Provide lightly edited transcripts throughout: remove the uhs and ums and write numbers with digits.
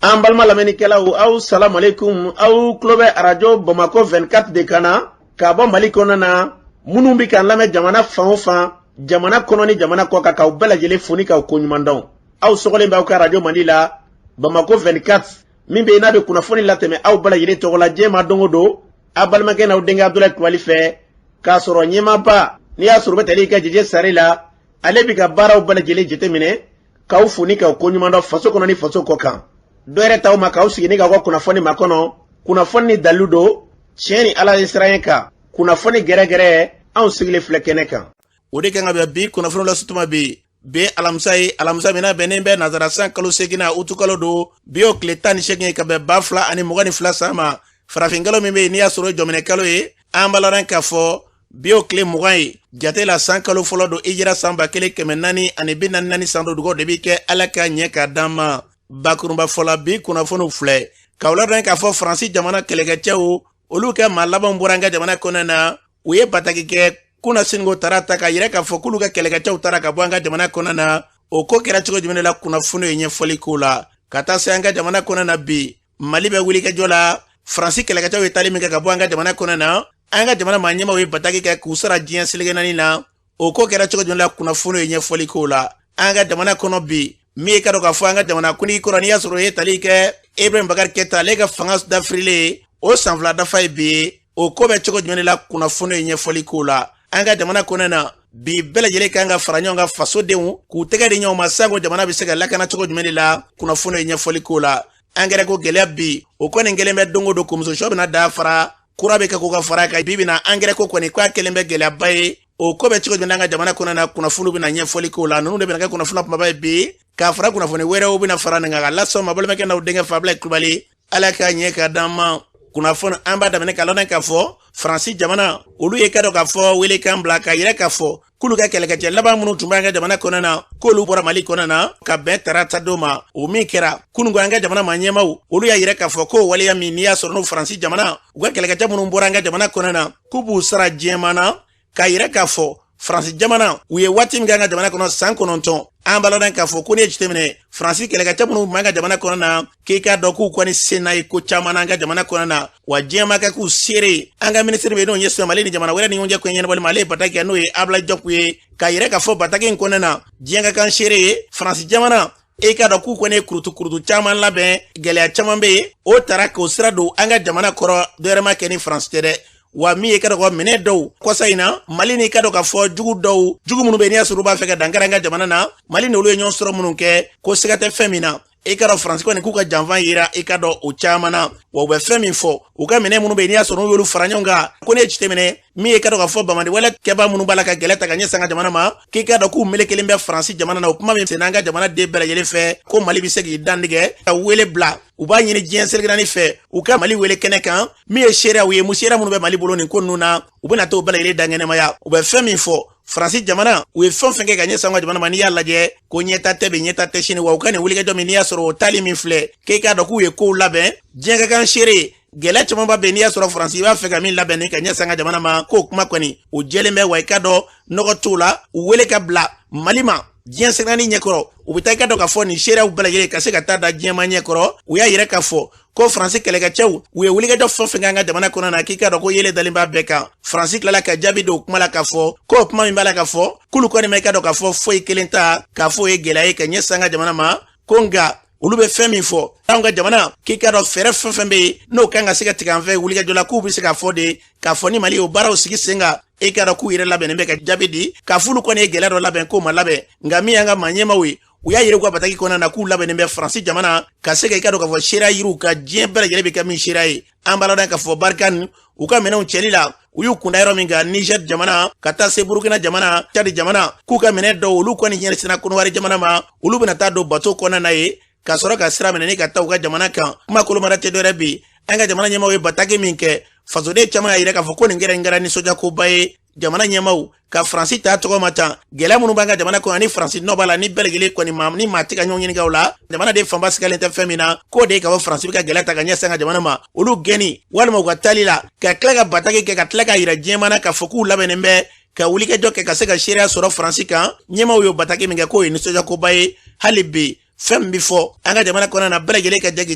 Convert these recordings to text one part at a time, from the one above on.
An balima lamɛnnikɛlaw, aw salamu aleykum. Aw tulo bɛ arajo Bamakɔ 24 de kan na ka bɔ Mali kɔnɔna na. Minnu bɛ k'an lamɛn jamana fan o fan, jamana kɔnɔ ni jamana kɔ kan, k'aw bɛɛ lajɛlen fo ni k'aw koɲuman dɔn. Aw sɔgɔlen bɛ aw ka arajo mandi la, Bamakɔ 24, min bɛ yen n'a bɛ kunnafoni latɛmɛ aw bɛɛ lajɛlen tɔgɔ la diɲɛ ma don o don, aw balimakɛ n'aw denkɛ Abudulayi Kulubali fɛ, k'a sɔrɔ ɲɛmaaba n'i y'a sɔrɔ u bɛ tali kɛ Jeje Sare la, ale bɛ ka baaraw bɛɛ lajɛlen jateminɛ, k'aw fo ni k'aw koɲuman dɔn faso kɔnɔ ni faso kɔ kan. Dɔ yɛrɛ t'aw ma k'aw sigi ni k'aw ka kunnafoni makɔnɔ, kunnafoni ni dalilu don, tiɲɛ ni Ala ye siran kan, kunnafoni gɛrɛgɛrɛ, anw sigilen filɛ kɛnɛ kan. O de kan ka bɛn bi kunnafoni la sutuma bi. Bi alamisa ye, alamisa min n'a bɛnnen bɛ nazara san kalo seginna, utukalo don, bi o tile 18 ye ka bɛn 2022 san ma, farafinkalo min bɛ yen n'i y'a sɔrɔ jɔminɛ kalo ye. An b'a ladɔn k'a fɔ bi o tile 20 ye jate la, san kalo fɔlɔ don, ijira san 1444 san don. Dugaw de bɛ kɛ Ala ka ɲɛ k'a d'an ma. Bakurunba fɔla, bi kunnafoniw filɛ k'aw ladɔn k'a fɔ Faransi jamana kɛlɛkɛcɛw, olu ka maa labanw bɔra an ka jamana kɔnɔ na. U ye bataki kɛ kunasini ko tarata k'a yira k'a fɔ k'olu ka kɛlɛkɛcɛw taara ka bɔ an ka jamana kɔnɔ na. O ko kɛra cogo jumɛn de la? Kunnafoni ye ɲɛfɔli k'o la. Ka taa se an ka jamana kɔnɔ na bi, Mali bɛ wulikajɔ la. Faransi kɛlɛkɛcɛw ye taali min kɛ ka bɔ an ka jamana kɔnɔ na, an ka jamana maa ɲɛmaaw ye bataki kɛ k'u sara diɲɛ seleke naani na. O ko kɛra cogo jumɛn la? Kunnafoni ye ɲɛfɔli k'o la. An ka jamana kɔnɔ bi, min ye ka dɔn k'a fɔ an ka jamana kuntigi kɔrɔ, n'i y'a sɔrɔ o ye tali kɛ Ibrahim Bakari Keyita, ale ka fanga dafirilen o san 2 dafa ye bi ye. O ko bɛ cogo jumɛn de la? Kunnafoni ye ɲɛfɔli k'o la. An ka jamana kɔnɔ na bi, bɛɛ lajɛlen kan ka fara ɲɔgɔn kan, fasodenw k'u tɛgɛ di ɲɔgɔn ma, sanko jamana bɛ se ka lakana cogo jumɛn de la? Kunnafoni ye ɲɛfɔli k'o la. Angɛrɛ ko gɛlɛya bi, o kɔni kɛlen bɛ don o don kumuso sɔ bɛna da fara kura bɛ kɛ k'o ka fara kan. Bi bɛna angɛrɛ ko kɔni k'a kɛlen bɛ gɛlɛyaba ye. O ko bɛ cogo jumɛn an ka jamana kɔnɔ na? Kunnafoni bɛna ɲɛfɔli k'o la. Ninnu de bɛna kɛ kunnafoni kumaba ye bi, k'a fara kunnafoni wɛrɛw bɛna fara nin kan ka lasɔn ma. Balimakɛ n'aw denkɛ Fabila Kulubali, Ala k'a ɲɛ ka d'an ma. Kunnafoni an b'a daminɛ k'a lɔn k'a fɔ Faransi jamana, olu ye ka dɔn k'a fɔ welekan bila k'a yira k'a fɔ k'olu ka kɛlɛkɛcɛ laban minnu tun b'an ka jamana kɔnɔ na, k'olu bɔra Mali kɔnɔ na ka bɛn tarata don ma. O min kɛra kununko, an ka jamana maa ɲɛmaw, olu y'a yira k'a fɔ k'o waleya min n'i y'a sɔrɔ n'o Faransi jamana u ka kɛlɛkɛcɛ minnu bɔra an ka jamana kɔnɔ na, k'u b'u sara diɲɛmaa na, k'a yira k'a fɔ Faransi jamana, u ye waati min kɛ an ka jamana kɔnɔ, san 9. An b'a ladɔn k'a fɔ ko n'i ye jateminɛ, Faransi kɛlɛkɛcɛ minnu b'an ka jamana kɔnɔ na, k'i k'a dɔn k'u kɔni sen n'a ye ko caman na an ka jamana kɔnɔ na, wa diɲɛ ma kɛ k'u seere. An ka minisiri bɛ yen n'o ɲɛsin Mali ni jamana wɛrɛ ni ɲɔgɔn cɛ ko ɲɛnabɔli ma, ale ye bataki kɛ, n'o ye Abulayi Jɔpu ye, k'a yira k'a fɔ bataki in kɔnɔna na, diɲɛ ka kan seere ye, Faransi jamana, e k'a dɔn k'u kɔni ye kurutu kurutu caman labɛn, gɛlɛya caman bɛ yen, o taara k'o sira don an ka jamana kɔrɔ. Dɔwɛrɛ ma kɛ ni Faransi tɛ dɛ. Wa min ye ka dɔn ka minɛ dɔw kɔsa in na, Mali ni ka dɔn k'a fɔ jugu dɔw, jugu minnu bɛ n'i y'a sɔrɔ u b'a fɛ ka dankari an ka jamana na, Mali n'olu ye ɲɔgɔn sɔrɔ minnu kɛ, ko siga tɛ fɛn min na, i ka dɔn Faransi kɔni k'u ka janfa yira i ka dɔn o caman na. Wa u bɛ fɛn min fɔ, u ka minɛ minnu bɛ yen n'i y'a sɔrɔ n'u y'olu fara ɲɔgɔn kan, ko ne ye jateminɛ min ye ka dɔn k'a fɔ bamandi wale kɛbaa minnu b'a la ka gɛlɛ ta ka ɲɛsin an ka jamana ma, k'i k'a dɔn k'u melekelen bɛ Faransi jamana na. O kuma min senna an ka jamana den bɛɛ lajɛlen fɛ ko Mali bɛ se k'i dantigɛ ka wele bila, u b'a ɲini diɲɛ seleke naani fɛ u ka Mali wele kɛnɛ kan. Min ye seereyaw ye, mu seereya minnu bɛ Mali bolo nin ko ninnu na, u bɛna t'o bɛɛ lajɛlen da ɲɛnɛmaya. U bɛ fɛn min fɔ, Faransi jamana, u ye fɛn fɛn kɛ ka ɲɛsin an ka jamana ma, n'i y'a lajɛ ko ɲɛta tɛ bi, ɲɛta tɛ sini. Wa u ka nin wulikajɔ min n'i y'a sɔrɔ o taali min filɛ, k'e k'a dɔn k'u ye kow labɛn, diɲɛ ka kan seere, gɛlɛya camanba bɛ n'i y'a sɔrɔ Faransi b'a fɛ ka min labɛn ni ka ɲɛsin an ka jamana ma, k'o kuma kɔni o jɛlen bɛ. Wa i k'a dɔn nɔgɔ t'o la, u wele ka bila Mali ma diɲɛ seleke naani ɲɛkɔrɔ, u bɛ taa i ka dɔn k'a fɔ nin seereyaw bɛɛ lajɛlen ka se ka taa da diɲɛma ɲɛkɔrɔ. U y'a yira k'a fɔ ko Faransi kɛlɛkɛcɛw, u ye wulikajɔ fɛn fɛn kɛ an ka jamana kɔnɔ na, k'i k'a dɔn ko yelen dalen b'a bɛɛ kan. Faransi tilala ka jaabi don kuma la k'a fɔ k'o kuma min b'a la k'a fɔ k'olu kɔni ma i ka dɔn k'a fɔ foyi kelen ta k'a fɔ o ye gɛlɛya ye ka ɲɛsin an ka jamana ma, ko nka olu bɛ fɛn min fɔ anw ka jamana, k'i k'a dɔn fɛɛrɛ fɛn fɛn bɛ yen n'o kan ka se ka tigɛ an fɛ wulikajɔ la, k'u bɛ se k'a fɔ de k'a fɔ ni Mali y'o baaraw sigi sen kan, e k'a dɔn k'u yɛrɛ labɛnnen bɛ ka jaabi di, k'a f'olu kɔni ye gɛlɛya dɔ labɛn k'o ma labɛn. Nka min y'an ka maa ɲɛmaaw ye, u y'a yira u ka bataki kɔnɔna na k'u labɛnnen bɛ Faransi jamana ka se ka i ka dɔn k'a fɔ seereya yiriw ka diɲɛ bɛɛ lajɛlen bɛ kɛ min seereya ye. An b'a ladɔn k'a fɔ Barkhane u ka minɛnw cɛli la, u y'u kunda yɔrɔ min kan, Niger jamana ka taa se Burukina jamana, Tchad jamana, k'u ka minɛn dɔw, olu kɔni ɲɛsinna Kɔnɔwari jamana ma, olu bɛna taa don bato kɔnɔna na ye ka sɔrɔ ka sira minɛ ni ka taa u ka jamana kan. Kuma kolomara tɛ dɔwɛrɛ bi, an ka jamana ɲɛmaaw ye bataki min kɛ, fasoden caman y'a yira k'a fɔ ko nin kɛra kɛra nisɔndiyakoba ye jamana ɲɛmaaw ka Faransi ta tɔgɔ ma tan. Gɛlɛya minnu b'an ka jamana kɔnɔ ni Faransi nɔ b'a la, ni bɛɛ lajɛlen kɔni ma ni maa tɛ ka ɲɔgɔn ɲininka o la, jamanaden fanba sigalen tɛ fɛn min na, k'o de ye ka fɔ Faransi bɛ ka gɛlɛya ta ka ɲɛsin an ka jamana ma, olu gɛnni walima u ka taali la, ka tila ka bataki kɛ, ka tila k'a yira diɲɛmaa na k'a fɔ k'u labɛnnen bɛ ka wulikajɔ kɛ ka se ka seereya sɔrɔ Faransi kan. Ɲɛmaaw y'o bataki min kɛ, k'o ye nisɔndiyakoba ye hali bi. Fɛn min bɛ fɔ an ka jamana kɔnɔna na, bɛɛ lajɛlen ka jɛ k'i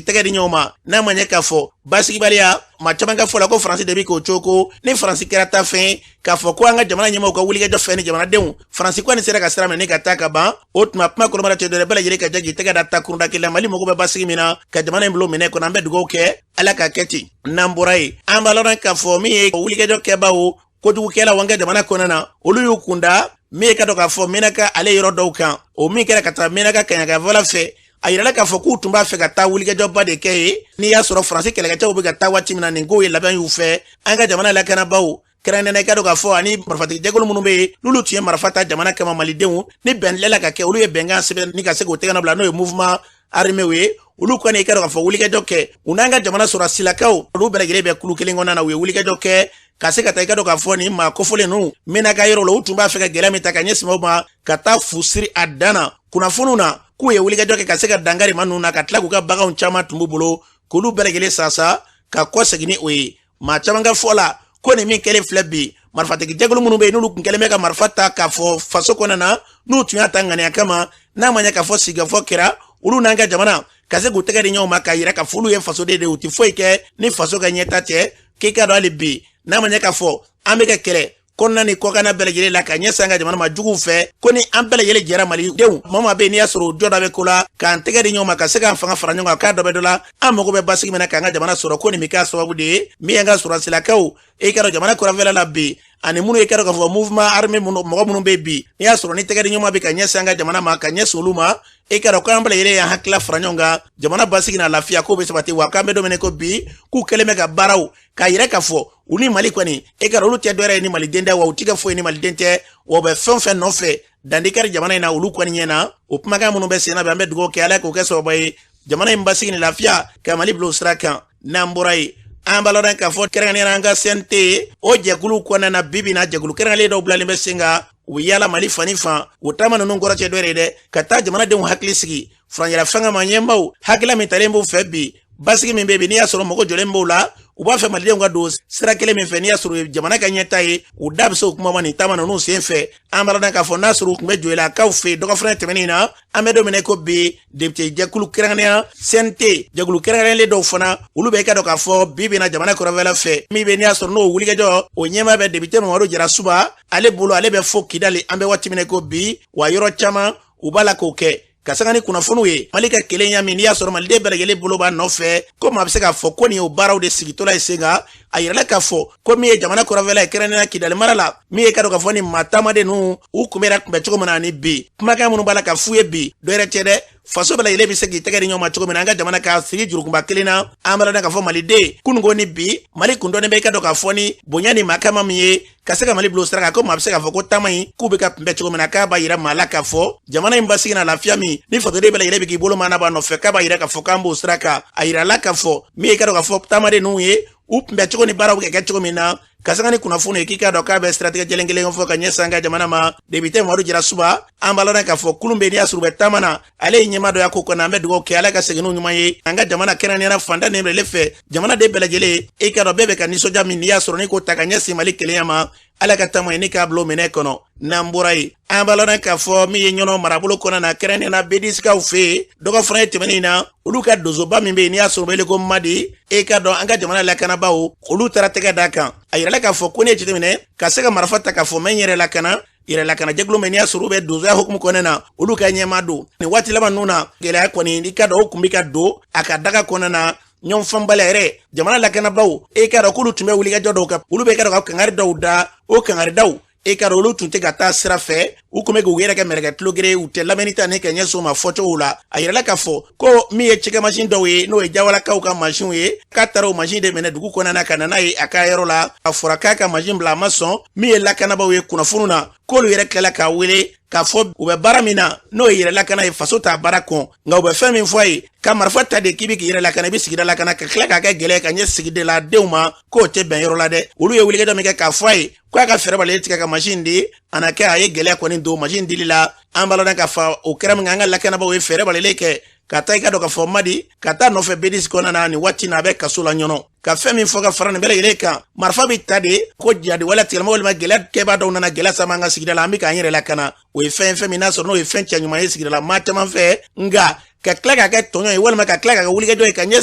tɛgɛ di ɲɔgɔn ma, n'a ma ɲɛ k'a fɔ basigibaliya, maa caman ka fɔ la ko Faransi de bɛ k'o cogo ko ni Faransi kɛra ta fɛn k'a fɔ ko an ka jamana ɲɛmaaw ka wulikajɔ fɛn ni jamanadenw, Faransi kɔni sera ka sira minɛ ka taa ka ban. O tuma kuma kɔnɔbara tɛ dɔrɔn, bɛɛ lajɛlen ka jɛ k'i tɛgɛ da takurunda kelen. Mali mago bɛ basigi min na ka jamana in bila minɛ kɔnɔ, an bɛ dugawu kɛ, Ala ka kɛ ten. N'an bɔra yen, an b'a lɔn k'a fɔ min ye wulikajɔ kɛbaaw, kojugukɛlaw an ka jamana kɔnɔna na, olu y'u kunda min ye ka dɔn k'a fɔ Menaka ale yɔrɔ dɔw kan. O min kɛra ka taa Menaka kaɲagafala fɛ, a yirala k'a fɔ k'u tun b'a fɛ ka taa wulikajɔba de kɛ yen. N'i y'a sɔrɔ Faransi kɛlɛkɛcɛw bɛ ka taa waati min na, nin kow ye labɛn y'u fɛ. An ka jamana lakanabaaw, kɛrɛnkɛrɛnnenya ka dɔn k'a fɔ ani marifatigi jɛkulu minnu bɛ yen, n'olu tun ye marifa ta jamana kama, malidenw ni bɛnlɛla ka kɛ, olu ye bɛnkan sɛbɛn ni ka se k'o tɛgɛ bila, n'o ye mouvement armé ye. Olu kɔni, i ka dɔn k'a fɔ wulikajɔ kɛ, u n'an ka jamana sɔrɔsilakaw, olu bɛɛ lajɛlen bɛ kulu kelen kɔnɔna na. U ye wulikajɔ kɛ ka se ka taa, i ka dɔn k'a fɔ nin maa kofɔlen ninnu Menaka yɔrɔ la, u tun b'a fɛ ka gɛlɛya min ta ka ɲɛsin u ma ka taa fu siri a dan na. Kunnafoniw na k'u ye wulikajɔ kɛ ka se ka dankari maa ninnu na, ka tila k'u ka baganw caman tun b'u bolo k'olu bɛɛ lajɛlen sasa ka kɔ segin ni o ye. Maa caman ka fɔ la ko nin min kɛlen filɛ bi, marifatigi jɛkulu minnu bɛ yen, n'olu tun kɛlen bɛ ka marifa ta k'a fɔ faso kɔnɔna na, n'u tun y'a ta ŋaniya kama, n'a ma ɲɛ k'a fɔ sigikafɔ kɛra olu n'an ka jamana ka se k'u tɛgɛ di ɲɔgɔn ma k'a yira k'a fɔ olu ye fasoden de ye, u tɛ foyi kɛ ni faso ka ɲɛta tɛ. K'i ka dɔn hali bi, n'a ma ɲɛ k'a fɔ an bɛ ka kɛlɛ kɔnɔna ni kɔkanna bɛɛ lajɛlen la ka ɲɛsin an ka jamana ma juguw fɛ, ko ni an bɛɛ lajɛlen jɛra, malidenw, maa maa bɛ yen n'i y'a sɔrɔ o jɔ dɔ bɛ ko la, k'an tɛgɛ di ɲɔgɔn ma ka se k'an fanga fara ɲɔgɔn kan, k'a dɔ bɛ dɔ la, an mago bɛ basigi min na k'an ka jamana sɔrɔ, ko nin bɛ k'a sababu de ye. Min y'an ka sɔrɔsilakaw, e ka dɔn jamana kɔrɔnfɛla la bi, ani minnu ye ka dɔn k'a fɔ mouvement armé minnu, mɔgɔ minnu bɛ bi, n'i y'a sɔrɔ ni tɛgɛ di ɲɔgɔn ma bɛ ka ɲɛsin an ka jamana ma, ka ɲɛsin olu ma, e ka dɔn k'an bɛɛ lajɛlen y'an hakilila fara ɲɔgɔn kan, jamana basigi n'a lafiya k'o bɛ sabati. Wa k'an bɛ don min na ko bi, k'u kɛlen bɛ ka baaraw k'a yira k'a fɔ u ni Mali kɔni, e ka dɔn olu tɛ dɔwɛrɛ ye ni maliden tɛ, wa u ti ka foyi ni maliden tɛ, wa u bɛ fɛn o fɛn nɔfɛ dandikari jamana in na, olu kɔni ɲɛ na. O kumakan minnu bɛ sen na bi, an bɛ dugawu kɛ, Ala k'o kɛ sababu ye jamana in basigi ni lafiya ka Mali bila o sira kan. N'an bɔra yen, an b'a lɔn k'a fɔ kɛrɛnkɛrɛnnenya an ka CNT o jɛkulu kɔnɔna na, bi bi na jɛkulu kɛrɛnkɛrɛnlen dɔw bilalen bɛ sen kan, u bɛ yaala Mali fan ni fan. O taama ninnu kɔrɔ tɛ dɔ ye dɛ, ka taa jamanadenw hakili sigi furancɛla fanga ma ɲɛmaaw hakilila min talen b'u fɛ bi, basigi min bɛ bi, n'i y'a sɔrɔ mɔgɔ jɔlen b'o la, u b'a fɛ malidenw ka don sira kelen min fɛ, n'i y'a sɔrɔ jamana ka ɲɛta ye, u da bɛ se o kuma ma nin taama ninnu sen fɛ. An b'a dɔn k'a fɔ n'a sɔrɔ u tun bɛ Joyilakaw fɛ yen dɔgɔfɛrɛn tɛmɛnen na, an bɛ don min na ko bi, député jɛkulu kɛrɛnkɛrɛnnenya CNT jɛkulu kɛrɛnkɛrɛnlen dɔw fana, olu bɛ i ka dɔn k'a fɔ bi bi na jamana kɔrɔnfɛla fɛ, min bɛ n'i y'a sɔrɔ n'o wulikajɔ o ɲɛmaa bɛ député Mamadu Jarasuba ale bolo, ale bɛ fo Kidali. An bɛ waati min na ko bi, wa yɔrɔ caman u b'a la k'o kɛ ka sanga ni kunnafoniw ye. Mali ka kelenya min n'i y'a sɔrɔ maliden bɛɛ lajɛlen bolo b'a nɔfɛ, ko maa bɛ se k'a fɔ ko nin y'o baaraw de sigitɔla ye sen kan. A yirala k'a fɔ ko min ye jamana kɔrɔnfɛla ye, kɛrɛnkɛrɛnnenya Kidali mara la, min ye ka dɔn k'a fɔ ni maa taamaden ninnu u kun bɛ kunbɛ cogo min na, ani bi kumakan minnu b'a la ka f'u ye bi, dɔ yɛrɛ tɛ dɛ, faso bɛɛ lajɛlen bɛ se k'i tɛgɛ di ɲɔgɔn ma cogo min na, an ka jamana ka sigi jurukunba kelen na. An b'a dɔn k'a fɔ maliden kununko ni bi, Mali kun dɔnnen bɛ i ka dɔn k'a fɔ ni bonya ni makama min ye ka se ka Mali bila o sira kan, ko maa bɛ se k'a fɔ ko taama in k'u bɛ ka kunbɛ cogo min na, k'a b'a yira maa la k'a fɔ jamana in basigi na lafiya min ni fasoden bɛɛ lajɛlen bɛ k'i bolo maa na b'a nɔfɛ, k'a b'a yira k'a fɔ k'an b'o sira kan. A yirala k'a fɔ min ye ka dɔn k'a fɔ taamaden ninnu ye u kunbɛ cogo ni baaraw bɛ ka kɛ cogo min na, ka sanga ni kunnafoni ye, k'i k'a dɔn k'a bɛ siratigɛ jɛlen kelen fɔ ka ɲɛsin an ka jamana ma. Député Mamadu Jarasuba, an b'a lɔn k'a fɔ kulun bɛ n'i y'a sɔrɔ u bɛ taama na, ale ye ɲɛmaa dɔ ya ko kɔnɔ. An bɛ dugawu kɛ, Ala ka segin n'u ɲuman ye an ka jamana, kɛrɛnkɛrɛnnenya fantan ni bɛlɛ fɛ, jamanaden bɛɛ lajɛlen, e k'a dɔn bɛɛ bɛ ka nisɔndiya min n'i y'a sɔrɔ n'i k'o ta ka ɲɛsin Mali kelenya ma, Ala ka taama ye ni k'a bila o minɛ kɔnɔ. N'an bɔra yen, an b'a lɔn k'a fɔ min ye Ɲɔnɔ marabolo kɔnɔna na, kɛrɛnkɛrɛnnenya Bedisikaw fɛ yen, dɔgɔfura ye tɛmɛnen na, olu ka donsoba min bɛ yen n'i y'a sɔrɔ wele ko Madi, e ka dɔn an ka jamana lakanabaaw olu taara tɛgɛ d'a kan. A yirala k'a fɔ ko ne ye jateminɛ ka se ka marifa ta k'a fɔ n bɛ n yɛrɛ lakana, yɛrɛ lakana jɛkulu min n'i y'a sɔrɔ u bɛ donsoya hukumu kɔnɔna na, olu ka ɲɛmaa don. Nin waati laban ninnu na, gɛlɛya kɔni, i ka dɔn o kun bɛ ka don a ka daga kɔnɔna na, ɲɔgɔn fanbaliya yɛrɛ, jamana lakanabaaw, e ka dɔn k'olu tun bɛ wulikajɔ dɔw kɛ, olu bɛ ka dɔn ka kangari dɔw da, o kangaridaw, e ka dɔn olu tun tɛ ka taa sira fɛ, u tun bɛ k'u yɛrɛ kɛ mɛrɛkɛ tulogere, u tɛ lamɛnni ta ni ka ɲɛsin u ma fɔcogow la. A yirala k'a fɔ ko min ye cikɛmansin dɔw ye, n'o ye Jawalakaw ka mansinw ye, k'a taara o mansin de minɛ dugu kɔnɔna na ka na n'a ye a ka yɔrɔ la. A fɔra k'a ka mansin bila, a ma sɔn. Min ye lakanabaaw ye kunnafoniw na, k'olu yɛrɛ tilala k'a wele k'a fɔ u bɛ baara min na, n'o ye yɛrɛ lakana ye, faso t'a baara kɔn, nka u bɛ fɛn min fɔ a ye, ka marifa ta de k'i bɛ k'i yɛrɛ lakana, i bɛ sigida lakana, ka tila k'a kɛ gɛlɛya ka ɲɛ sigida la denw ma, k'o tɛ bɛn yɔrɔ la dɛ. Olu ye wulikajɔ min kɛ k'a fɔ a ye k'a ka fɛɛrɛ balen tigɛ ka mansin di, a na kɛ a ye gɛlɛya kɔni don mansin dili la. An b'a lɔn k'a fɔ o kɛra min, an ka lakanabaaw ye fɛɛrɛ balen kɛ. Ka taa i ka dɔn k'a fɔ Madi ka taa nɔfɛ B10 kɔnɔna na nin waati na, a bɛ kaso la Ɲɔnɔ. Ka fɛn min fɔ ka fara nin bɛɛ lajɛlen kan, marifa bɛ ta de ko jadi wala tigɛlama walima gɛlɛya kɛbaa dɔw nana gɛlɛya sama an ka sigida la, an bɛ k'an yɛrɛ lakana. O ye fɛn ye, fɛn min n'a sɔrɔ n'o ye fɛn cɛ ɲuman ye sigidala maa caman fɛ, nka ka tila k'a kɛ tɔɲɔ ye walima ka tila k'a kɛ wulikajɔ ye ka ɲɛ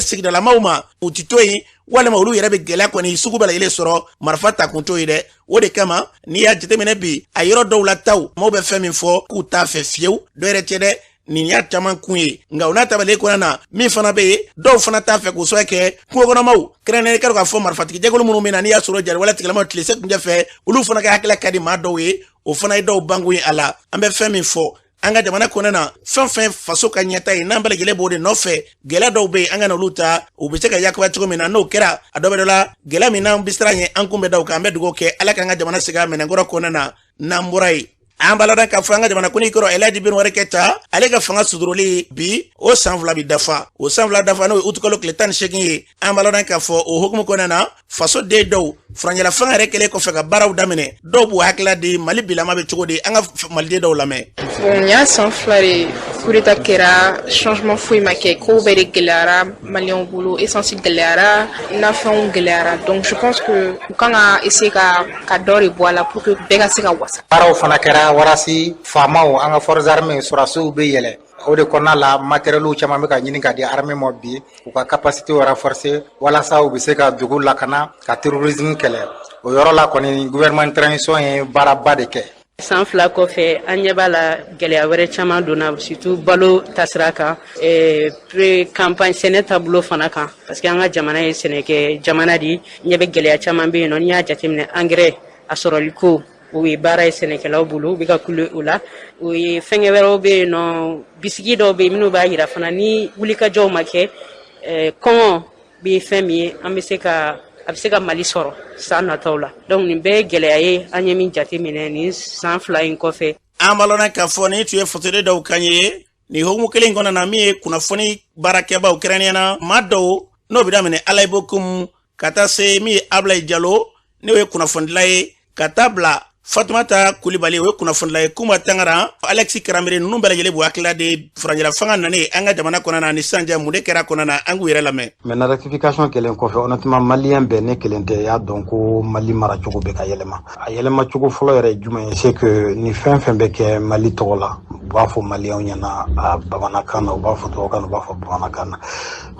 sigidalamaw ma, u ti to yen, walima olu yɛrɛ bɛ gɛlɛya kɔni sugu bɛɛ lajɛlen sɔrɔ. Marifa ta kun t'o ye dɛ. O de kama n'i y'a jateminɛ bi, a yɔrɔ dɔw la taw, maaw bɛ fɛn min fɔ k'u t'a fɛ fiyewu, dɔ yɛrɛ tɛ dɛ. Nin y'a caman kun ye, nka o n'a tabalen kɔnɔna na, min fana bɛ yen, dɔw fana t'a fɛ k'o sɔrɔ kɛ kungokɔnɔmaw, kɛrɛnkɛrɛnnen ka k'a fɔ marifatigi jɛkulu minnu bɛ na, n'i y'a sɔrɔ jari wala tigilamaw tile se kunjɛ fɛ, olu fana ka hakilila ka di maa dɔw ye. O fana ye dɔw bankun ye a la. An bɛ fɛn min fɔ an ka jamana kɔnɔna na, fɛn fɛn faso ka ɲɛta ye, n'an bɛɛ lajɛlen b'o de nɔfɛ, gɛlɛya dɔw bɛ yen, an ka n'olu ta, u bɛ se ka yakuba cogo min na. N'o kɛra, a dɔ bɛ dɔ la gɛlɛya min n'an bɛ siran ɲɛ, an kun bɛ da o kan. An bɛ dugawu kɛ Ala k'an ka jamana segin a minɛnkɔrɔ kɔnɔna na. N'an bɔra yen, an b'a ladɔn k'a fɔ an ka jamana kuntigi kɔrɔ Elhaji Benwari Keyita, ale ka fanga suduruli bi, o san 2 bi dafa. O san 2 dafa, n'o ye utukalo tile 18 ye. An b'a ladɔn k'a fɔ o hukumu kɔnɔna na, fasoden dɔw, furancɛla fanga yɛrɛ kɛlen kɔfɛ ka baaraw daminɛ, dɔw b'u hakilila di Mali bilama bɛ cogo di. An ka maliden dɔw lamɛn. Bon, nin y'a san 2 de coup d'état kɛra, changement foyi ma kɛ, kow bɛɛ de gɛlɛyara maliyɛnw bolo, essence gɛlɛyara, nafɛnw gɛlɛyara. Donc je pense que u kan ka essayer ka dɔ de bɔ a la pour que bɛɛ ka se ka wasa. Baaraw fana kɛra warasi faamaw, an ka forces armées, sɔrɔdasiw bɛ yɛlɛ. O de kɔnɔna la, matériel caman bɛ ka ɲini ka di armée ma bi, u ka capacité renforcer walasa u bɛ se ka dugu lakana, ka terrorisme kɛlɛ. O yɔrɔ la kɔni, gouvernement transition ye baaraba de kɛ. San 2 kɔfɛ, an ɲɛ b'a la, gɛlɛya wɛrɛ caman donna, surtout balo tasira kan, campagne sɛnɛ taabolo fana kan, parce que an ka jamana ye sɛnɛkɛ jamana de ye. Ɲɛ bɛ gɛlɛya caman bɛ yen nɔ. N'i y'a jateminɛ, engrais a sɔrɔli ko, o ye baara ye sɛnɛkɛlaw bolo, u bɛ ka kule o la. O ye fɛnkɛ wɛrɛw bɛ yen nɔ, bisigi dɔw bɛ yen minnu b'a yira fana ni wulikajɔw ma kɛ, kɔngɔ bɛ fɛn min ye, an bɛ se ka a bɛ se ka Mali sɔrɔ san nataw la. Donc nin bɛɛ ye gɛlɛya ye an ye min jate minɛ nin san 2 in kɔfɛ. An b'a lɔn k'a fɔ nin tun ye fasoden dɔw kan ye. Nin hukumu kelen kɔnɔna na, min ye kunnafoni baarakɛbaw, kɛrɛnkɛrɛnnenya na maa dɔw, n'o bɛ daminɛ Alayi Bokum ka taa se min ye Abulayi Jalo, n'o ye kunnafonidila ye, ka taa bila Fatumata Kulibali, o ye kunnafonidila ye, Kuma Tangara, Alexis Karamire, ninnu bɛɛ lajɛlen b'u hakilila de furancɛla fanga nalen an ka jamana kɔnɔna na ni sisan cɛ, mun de kɛra kɔnɔna na? An k'u yɛrɛ lamɛn. Maintenant, rectification kɛlen kɔfɛ, honnêtement, maliyɛn bɛɛ, ne kelen tɛ, y'a dɔn ko Mali maracogo bɛ ka yɛlɛma. A yɛlɛma cogo fɔlɔ yɛrɛ ye jumɛn ye? C'est que ni fɛn fɛn bɛ kɛ Mali tɔgɔ la, u b'a fɔ maliyɛnw ɲɛna a bamanankan na, u b'a fɔ tubabukan na, u b'a fɔ bamanankan na.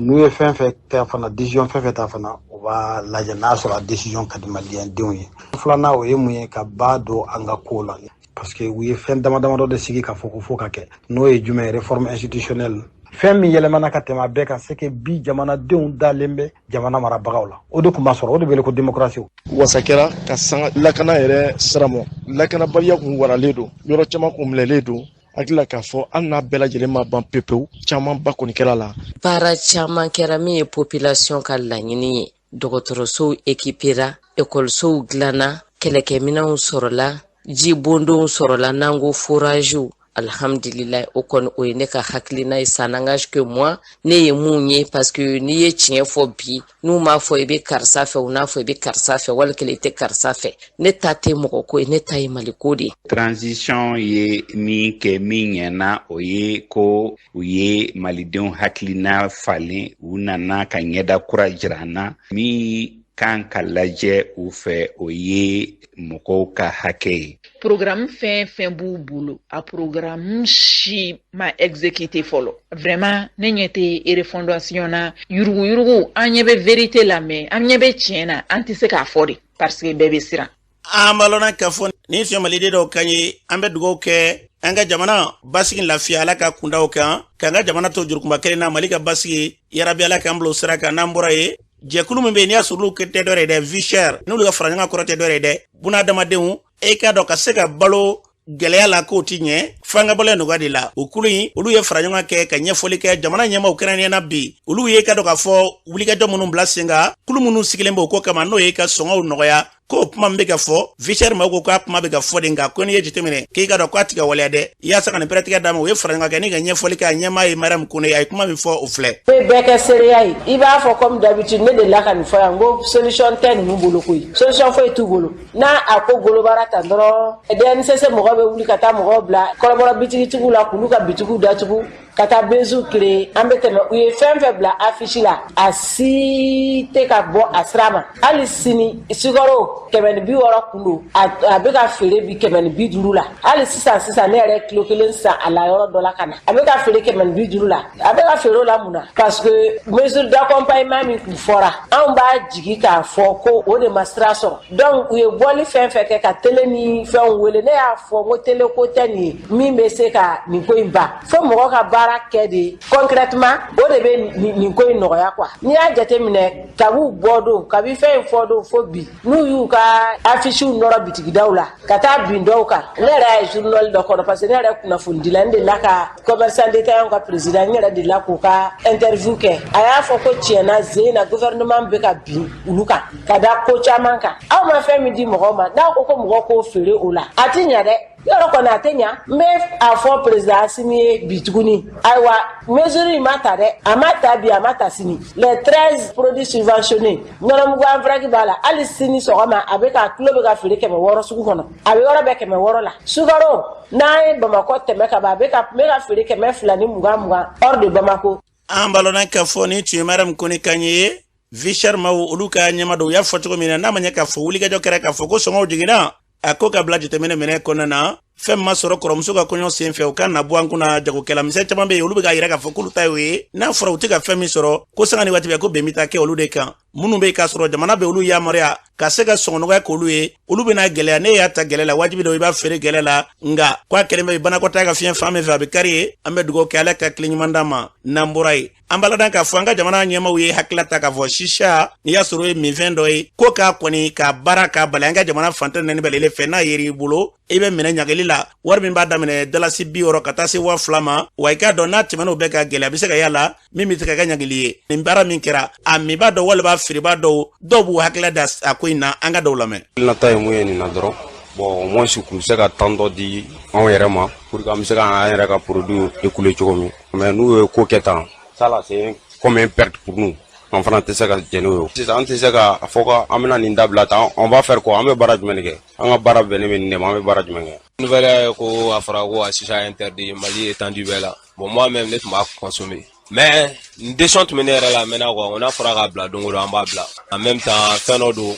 N'u ye fɛn fɛn kɛ fana, décision fɛn fɛn ta fana, u b'a lajɛ n'a sɔrɔ a décision ka di maliyɛn denw ye. Filanan, o ye mun ye? Ka ba don an ka ko la, parce que u ye fɛn dama damadɔ de sigi k'a fɔ ko fo ka kɛ. N'o ye jumɛn ye? Réforme institutionnelle. Fɛn min yɛlɛmana ka tɛmɛ a bɛɛ kan, c'est que bi jamanadenw dalen bɛ jamana marabagaw la. O de tun b'a sɔrɔ, o de bɛ wele ko démocratie. Wasa kɛra ka sanga lakana yɛrɛ sira ma. Lakanabaliya kun waralen don, yɔrɔ caman kun minɛlen don. Hakili la k'a fɔ hali n'a bɛɛ lajɛlen ma ban pepewu, caman ba kɔni kɛra la. Baara caman kɛra min ye population ka laɲini ye. Dɔgɔtɔrɔsow équipera, ekɔlisow dilanna, kɛlɛkɛminɛnw sɔrɔla, jibondonw sɔrɔla, n'an ko foragew. Alhamdulilayi, o kɔni, o ye ne ka hakilina ye. Ça n'engage que moi. Ne ye mun ye? Parce que n'i ye tiɲɛ fɔ bi, n'u m'a fɔ i bɛ karisa fɛ, u n'a fɔ i bɛ karisa fɛ, wali kelen i tɛ karisa fɛ. Ne ta tɛ mɔgɔ ko ye, ne ta ye Maliko de ye. Transition ye min kɛ min ɲɛna, o ye ko u ye malidenw hakilina falen, u nana ka ɲɛda kura jira an na. Min kan ka lajɛ u fɛ, o ye mɔgɔw ka hakɛ ye. Programme fɛn fɛn b'u bolo, a programme si ma exécuté fɔlɔ. Vraiment, ne ɲɛ tɛ refondation na. Yuruguyurugu, an ɲɛ bɛ vérité la, mais an ɲɛ bɛ tiɲɛ na, an tɛ se k'a fɔ de parce que bɛɛ bɛ siran. An b'a lɔnna k'a fɔ nin tun ye maliden dɔw kan ye. An bɛ dugawu kɛ an ka jamana basigi, lafiya, Ala ka kundaw kan, k'an ka jamana to jurukunba kelen na, Mali ka basigi, yarabi Ala k'an bila o sira kan. N'an bɔra yen, jɛkulu min bɛ yen, n'i y'a sɔrɔ olu tɛ dɔwɛrɛ ye dɛ, vie chère, n'olu ka fara ɲɔgɔn kan, kɔrɔ tɛ dɔwɛrɛ ye dɛ, bunadamadenw e k'a dɔn ka se ka balo gɛlɛya la, k'o ti ɲɛ, f'an ka balo nɔgɔya de la. O kulu in, olu ye fara ɲɔgɔn kɛ ka ɲɛfɔli kɛ jamana ɲɛmaw, kɛrɛnkɛrɛnnenya na bi, olu ye ka dɔn k'a fɔ wulikajɔ minnu bila sen kan, kulu minnu sigilen b'o ko kama, n'o ye ka sɔngɔw nɔgɔya. K'o kuma min bɛ ka fɔ vie chère, maaw ko k'a kuma bɛ ka fɔ de, nka ko n'i ye jateminɛ k'i ka dɔn k'a ti ka waleya dɛ. Yaasa ka nin pɛrɛtigɛ d'a ma, u ye fara ɲɔgɔn kɛ ni ka ɲɛfɔli kɛ. A ɲɛmaa ye Mariam Kone. A ye kuma min fɔ, o filɛ. Bɛ bɛɛ kɛ seereya ye. I b'a fɔ comme d'habitude, ne delila ka nin fɔ yan ko solution tɛ ninnu bolo koyi, solution foyi t'u bolo. N'a a ko golobara tan dɔrɔn, DNCC mɔgɔw bɛ wuli ka taa mɔgɔw bila kɔrɔbɔrɔ bitigitigiw la k'olu ka bitigiw datugu. Ka taa BESU créer, an bɛ tɛmɛ. U ye fɛn fɛn bila affiche la, a si tɛ ka bɔ a sira ma. Hali sini, sukaro 160 kun don, a bɛ ka feere bi 150 la. Hali sisan sisan, ne yɛrɛ kilo kelen san a la yɔrɔ dɔ la ka na, a bɛ ka feere 150 la. A bɛ ka feere o la mun na? Parce que mesure d'accompagnement min kun fɔra, anw b'a jigi k'a fɔ ko o de ma sira sɔrɔ. Donc u ye bɔli fɛn fɛn kɛ ka télé ni fɛnw wele, ne y'a fɔ n ko télé ko tɛ nin ye min bɛ se ka nin ko in ban. Fo mɔgɔ ka baara kɛ de concrètement, o de bɛ nin ko in nɔgɔya quoi. N'i y'a jateminɛ, kabi bɔ don, kabi fɛn in fɔ don fo bi, n'u y'u ka affiches nɔrɔ bitigidaw la ka taa bin dɔw kan. Ne yɛrɛ y'a ye journal dɔ kɔnɔ, parce que ne yɛrɛ kunnafonidila, n delila ka commerçant détaillant ka président, n yɛrɛ delila k'u ka interview kɛ. A y'a fɔ ko tiɲɛna, zen na, gouvernement bɛ ka bin olu kan ka da ko caman kan. Aw ma fɛn min di mɔgɔw ma, n'aw ko ko mɔgɔw k'o feere o la, a ti ɲa dɛ. Yɔrɔ kɔni a tɛ ɲa. N bɛ a fɔ président Asimi ye bi tuguni, ayiwa, mesure in ma ta dɛ, a ma ta bi, a ma ta sini. Les 13 produits subventionnés, nɔnɔmugu en vrac b'a la. Hali sini sɔgɔma, a bɛ ka kilo bɛ ka feere 600 sugu kɔnɔ, a bɛ yɔrɔ bɛɛ 600 la. Sukaro, n'an ye Bamakɔ tɛmɛ ka ban, a bɛ ka n bɛ ka feere 220 20 hors de Bamako. An balona k'a fɔ ni tun ye Mariam Kone kan ye, Vie chère maaw olu ka ɲɛma dɔw y'a fɔ cogo min na, n'a ma ɲɛ k'a fɔ wulikajɔ kɛra k'a fɔ ko sɔngɔw jiginna, a ko ka bila jateminɛ minɛ kɔnɔna na. Fɛn ma sɔrɔ kɔrɔmuso ka kɔɲɔ sen fɛ, o ka na bɔ an kunna. Jagokɛla misɛn caman bɛ yen, olu bɛ k'a yira k'a fɔ k'olu ta y'o ye. N'a fɔra u tɛ ka fɛn min sɔrɔ, ko sanga ni waati bɛɛ ko bɛn bɛ taa kɛ olu de kan. Minnu bɛ k'a sɔrɔ jamana bɛ olu yamaruya ka se ka sɔngɔ nɔgɔya k'olu ye, olu bɛna gɛlɛya. Ne y'a ta gɛlɛ la, wajibi dɔ i b'a feere gɛlɛ la, nka ko a kɛlen bɛ banakɔtaa ka fiɲɛ fan min fɛ, a bɛ kari ye. An bɛ dugawu kɛ, Ala ka tile ɲuman d'an ma. N'an bɔra yen, an b'a ladan k'a fɔ an ka jamana ɲɛmaw ye hakilila ta k'a fɔ sisa, n'i y'a sɔrɔ o ye minfɛn dɔ ye, ko k'a kɔni k'a baara k'a bali an ka jamana fantan naani bɛɛ lajɛlen fɛ. N'a yer'i bolo, i bɛ minɛ ɲagili la, wari min b'a daminɛ dalasi 60 ka taa se 2000 ma. Wa i k'a dɔn, n'a tɛmɛn'o bɛɛ ka gɛlɛya bɛ se ka y'a la min bɛ se ka kɛ ɲagili ye. Nin baara min kɛra, a minba dɔw walima a feereba dɔw, dɔw b'u hakilila da a ko in na. An ka dɔw lamɛn. Hakilinata ye mun ye nin na dɔrɔn, bon, au moins k'u bɛ se ka temps dɔ di anw yɛrɛ ma pour que an bɛ se k'an yɛrɛ ka produit écouler cogo min. Mais n'u ye ko kɛ tan, ça là, c'est comme une perte pour nous. An fana tɛ se ka jɛn n'o ye sisan. An tɛ se ka fɔ ko an bɛna nin dabila tan. On va faire quoi? An bɛ baara jumɛn de kɛ? An ka baara bɛnnen bɛ nin de ma. An bɛ baara jumɛn kɛ? Nouvelle ko a fɔra ko a chicha interdit Mali étendue bɛɛ la. Bon, moi même, ne tun b'a consommer, mais nin décision tun bɛ ne yɛrɛ la mɛnna quoi. O n'a fɔra k'a bila don o don, an b'a bila. En même temps, fɛn dɔ don,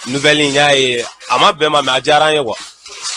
nouvelle in y'a ye, a ma bɛn ma, mais a diyara an ye quoi.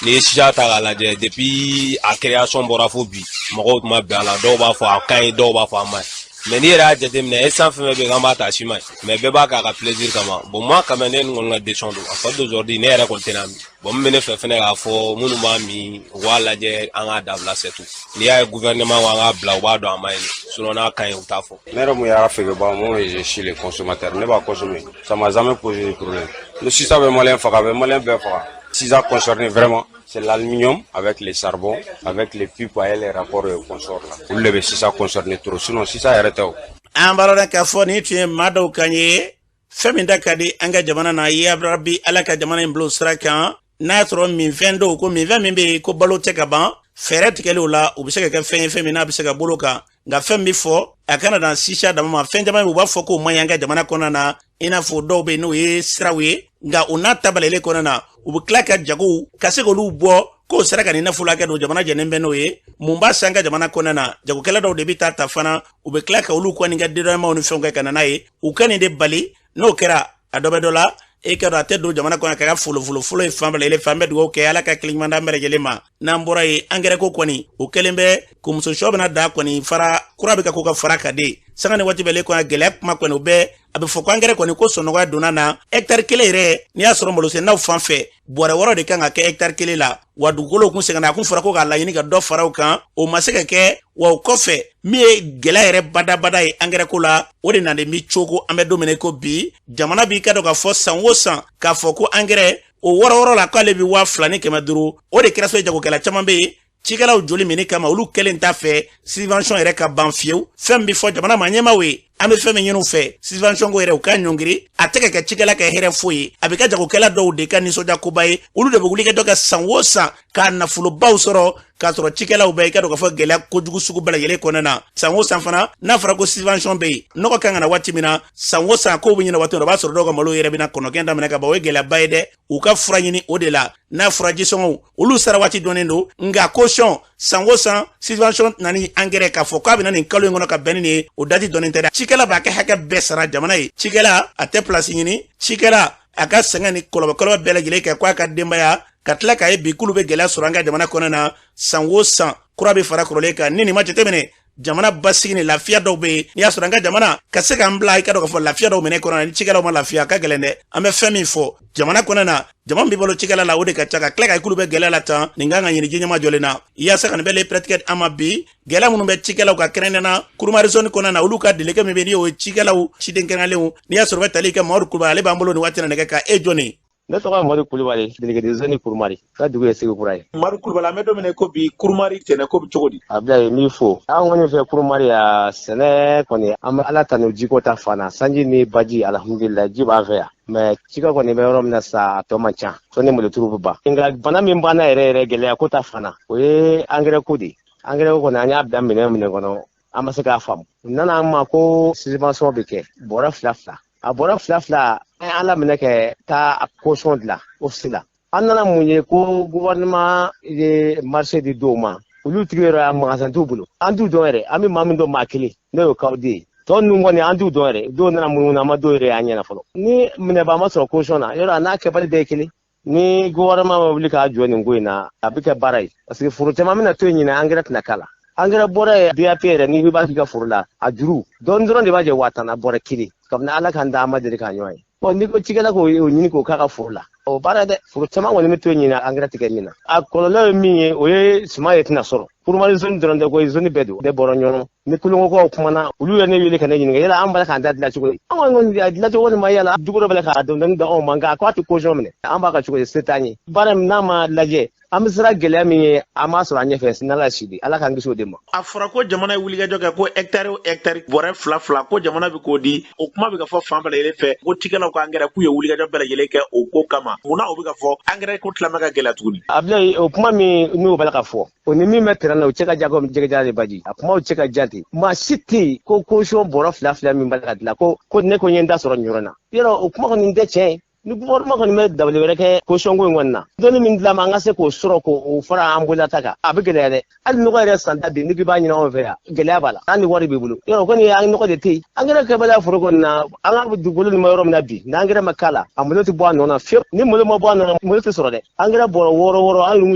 N'i ye chicha ta k'a lajɛ, depuis a création bɔra fo bi, mɔgɔw tun ma bɛn a la. Dɔw b'a fɔ a ka ɲi, dɔw b'a fɔ a ma ɲi. Mais n'i yɛrɛ y'a jateminɛ, essence fɛn fɛn bɛ yen k'an b'a ta, a si ma ɲi, mais bɛɛ b'a kɛ a ka plaisir kama. Bon, moi quand même, ne kɔni ka décision don. À partir d'aujourd'hui, ne yɛrɛ kɔni tɛna min. Bon, min bɛ ne fɛ fɛnɛ k'a fɔ minnu b'a min, u k'a lajɛ, an k'a dabila, c'est tout. N'i y'a ye gouvernement ko an k'a bila, u b'a dɔn a ma ɲi. Sinon n'a ka ɲi, u t'a fɔ. Ne yɛrɛ mun y'a feerebaa, moi je suis le consommateur, ne b'a consommer, ça m'a jamais posé de problème. Le chicha bɛ malien faga, a bɛ malien bɛɛ faga. Chicha concerné vraiment, c'est l'aluminium avec les charbons, avec les pipes et les rapports et consorts là. Olu de bɛ chicha concerné trop, sinon chicha yɛrɛ tɛ o. An b'a dɔn k'a fɔ nin tun ye maa dɔw kan ye. Fɛn min da ka di an ka jamana na, yarabi Ala ka jamana in bila o sira kan. N'a y'a sɔrɔ minfɛn dɔw ko minfɛn min bɛ yen ko balo tɛ ka ban, fɛɛrɛ tigɛliw la, u bɛ se ka kɛ fɛn ye, fɛn min n'a bɛ se ka bolo kan. Nka fɛn bɛ fɔ, a kana dan sisa dama ma. Fɛn caman u b'a fɔ k'o man ɲi an ka jamana kɔnɔna na, i n'a fɔ dɔw bɛ yen n'o ye siraw ye. Nka o n'a ta balalen kɔnɔna na, u bɛ tila ka jagow ka se k'olu bɔ k'o sera ka nin nafolo hakɛ don. Jamana jɛnen bɛ n'o ye. Mun b'a san ka jamana kɔnɔna na? Jagokɛla dɔw de bɛ taa ta fana, u bɛ tila ka olu kɔni ka dédouanement ni fɛnw kɛ ka na n'a ye. U ka nin de bali, n'o kɛra, a dɔ bɛ dɔ la. E ka dɔn, a tɛ don jamana kɔnɔ ka kɛ folofolo ye fan bɛɛ lajɛlen fɛ. An bɛ dugawu kɛ, Ala ka kelen ɲuman d'an bɛɛ lajɛlen ma. N'an bɔra yen, angɛrɛ ko kɔni, o kɛlen bɛ ko muso sɔ bɛna da kɔni fara kura bɛ ka ko ka fara ka den sanga ni waati bɛɛ kɔnɔ. Gɛlɛya kuma kɔni, o bɛɛ a bɛ fɔ ko angɛrɛ kɔni ko sɔnɔgɔya donna na. Hɛkitari kelen yɛrɛ, n'i y'a sɔrɔ malosɛnɛnaw fan fɛ, bɔrɛ 6 de kan ka kɛ hɛkitari kelen la. Wa dugukolo kun sɛgɛnna, a kun fɔra ko k'a laɲini ka dɔ fara o kan, o ma se ka kɛ. Wa o kɔfɛ, min ye gɛlɛya yɛrɛ badabada ye angɛrɛ ko la, o de nalen bi cogo. An bɛ don min na i ko bi, jamana b'i ka dɔn k'a fɔ san o san k'a fɔ ko angɛrɛ o wɔɔrɔ wɔɔrɔ la, k'ale bi 2500. O de kɛra so jagokɛla caman bɛ yen, cikɛlaw joli minni kama, olu kɛlen t'a fɛ subvention yɛrɛ ka ban fiyewu. Fɛn bɛ fɔ jamana ma ɲɛmaaw ye, an bɛ fɛn min ɲini u fɛ, subvention ko yɛrɛ, u ka ɲɔngiri. A tɛ ka kɛ cikɛla ka hɛrɛ foyi ye, a bɛ kɛ jagokɛla dɔw de ka nisɔndiya koba ye. Olu de bɛ wuli ka dɔ kɛ san o san k'a nafolobaw sɔrɔ. K'a sɔrɔ cikɛlaw bɛ i ka dɔn k'a fɔ gɛlɛya kojugu sugu bɛɛ lajɛlen kɔnɔna na. San o san fana, n'a fɔra ko subvention bɛ yen, nɔgɔ kan ka na waati min na, san o san kow bɛ ɲɛna waati min na, o b'a sɔrɔ dɔw ka malo yɛrɛ bɛna kɔnɔgɛn daminɛ ka ban. O ye gɛlɛyaba ye dɛ. U ka fura ɲini o de la. N'a fɔra jisɔngɔw, olu sara waati dɔnnen don, nka caution, san o san subvention nani angɛrɛ k'a fɔ k'a bɛna nin kalo in kɔnɔ ka bɛn ni nin ye, o dati dɔnnen tɛ dɛ. Cikɛla b'a kɛ hakɛ bɛɛ sara jamana ye. Cikɛla a tɛ pilasi ɲini, cikɛla a ka sɛgɛn ni kɔlɔbɔ bɛɛ lajɛlen kɛ k'a ka denbaya ka tila k'a ye bi k'olu bɛ gɛlɛya sɔrɔ an ka jamana kɔnɔ na. San o san kura bɛ fara kɔrɔlen kan. Ni nin ma jateminɛ, jamana basigi ni lafiya dɔw bɛ yen, n'i y'a sɔrɔ an ka jamana ka se k'an bila i ka dɔn k'a fɔ lafiya dɔw minɛ kɔnɔ na, ni cikɛlaw ma lafiya, a ka gɛlɛn dɛ. An bɛ fɛn min fɔ jamana kɔnɔ na, jama min bɛ balo cikɛla la, o de ka ca. Ka tila ka k'olu bɛ gɛlɛya la tan, nin kan ka ɲini jiɲɛma jɔlen na yaasa ka nin bɛɛ le pɛrɛtigɛ an ma bi. Gɛlɛya minnu bɛ cikɛlaw ka, kɛrɛnkɛrɛnnenya na Kurumari zone kɔnɔna na, olu ka délégué min bɛ, ni o ye cikɛlaw ciden kɛrɛnkɛrɛnlenw, n'i y'a sɔrɔ bɛ tali kɛ Mamadu Kulubali, ale b'an bolo nin waati na nɛgɛ kan. E jɔni? Ne tɔgɔ ye Madu Kulubali, délégué de zone Kurumari, ka dugu ye Segu Kura ye. Madu Kulubali, an bɛ don min na ko bi, Kurumari sɛnɛ ko bɛ cogo di? Abulayi, n b'i fo. An kɔni fɛ Kurumari ya, sɛnɛ kɔni, an bɛ Ala tanu jiko ta fan na. Sanji ni baji, alhamdulilayi, ji b'an fɛ yan. Mais cikɛ kɔni bɛ yɔrɔ min na sa, a tɔ man ca. Sɔnni maloturu bɛ ban. Nka bana min b'an na yɛrɛ yɛrɛ, gɛlɛya ko ta fan na, o ye angɛrɛ ko de ye. Angɛrɛ ko kɔni, an y'a bila minɛn minɛ kɔnɔ, an ma se k'a faamu. U nana an ma ko subvention bɛ kɛ bɔrɛ fila fila. A bɔrɛ fila fila, an y'an laminɛ kɛ taa a caution dilan office la. An nana mun ye? Ko gouvernement ye marché di dɔw ma, olu tigi yɛrɛ a magasin t'u bolo. An t'u dɔn yɛrɛ. An bɛ maa min dɔn, maa kelen, n'o ye Kawudi ye. Tɔ ninnu kɔni, an t'u dɔn yɛrɛ. Dɔw nana munumunu, an ma dɔw yɛrɛ y'an ɲɛna fɔlɔ. Ni minɛbaa ma sɔrɔ caution na yɔrɔ, a n'a kɛbali bɛɛ ye kelen. Ni gouvernement ma wuli k'a jɔ nin ko in na, a bɛ kɛ baara ye, parce que foro caman bɛna to yen ɲinɛ, angɛrɛ tɛna k'a la. Angɛrɛ bɔrɛ ye DAP yɛrɛ, n'i b'a k'i ka foro la, a juru dɔɔni dɔrɔn de b'a jɛ 10 000 na bɔrɛ kelen. Kabini Ala k'an da, an ma deli k'a ɲɔgɔn ye. Bon, n'i ko cikɛla k'o ɲini k'o k'a ka foro la, o baara dɛ. Foro caman kɔni bɛ to yen ɲinɛ, angɛrɛ tɛ kɛ min na. A kɔlɔlɔ ye min ye, o ye suman ye tɛna sɔrɔ. Kurumari zone dɔrɔn tɛ koyi, zone bɛɛ don. Ne bɔra Ɲɔnɔ ni Kolongokaw kumana, olu yɛrɛ ne wele ka ne ɲininka yala an b'a la k'an ta dilan cogo di. An kɔni a dilan cogo ma yala dugu dɔ bɛ k'a dɔn dɔn anw ma, nka k'a tɛ caution minɛ, an b'a ka cogo di? Se t'an ye. Baara min n'a ma lajɛ, an bɛ siran gɛlɛya min ye, an b'a sɔrɔ an ɲɛfɛ n'Ala sidi. Ala k'an kisi o de ma. A fɔra ko jamana ye wulikajɔ kɛ ko hɛkitari o hɛkitari bɔrɛ fila fila, ko jamana bɛ k'o di. O kuma bɛ ka fɔ fan bɛɛ lajɛlen fɛ ko cikɛlaw ka angɛrɛ, k'u ye wulikajɔ bɛɛ lajɛlen kɛ o ko kama. Munna o bɛ ka fɔ angɛrɛ ko tila bɛ ka gɛlɛya tuguni? Abilayi, o kuma min n'o b'a la ka fɔ, o ni min bɛ terrain na, o cɛ ka jan komi jɛgɛjalan ni baji. A kumaw cɛ ka jan ten. Maa si tɛ yen ko caution bɔrɔ fila fila min b'a la ka dilan, ko ne ko n ye n ta sɔrɔ nin yɔrɔ in na. Yɔrɔ o kuma kɔni tɛ tiɲɛ ye. Ni gouvernement kɔni bɛ dabali wɛrɛ kɛ caution ko in kɔni na, dɔnni min dilan ma, an ka se k'o sɔrɔ k'o fara an bololata kan, a bɛ gɛlɛya dɛ. Hali nɔgɔ yɛrɛ santa bi, n'i k'i b'a ɲini anw fɛ yan, gɛlɛya b'a la. Hali ni wari b'i bolo, yɔrɔ kɔni an nɔgɔ de tɛ yen. Angɛrɛ kɛbaliya foro kɔni na, an ka dugukolo nin bɛ yɔrɔ min na bi, n'angɛrɛ ma k'a la, a malo tɛ bɔ a nɔ na fiyewu. Ni malo ma bɔ a nɔ na, malo tɛ sɔrɔ dɛ. Angɛrɛ bɔrɔ wɔɔrɔ wɔɔrɔ, an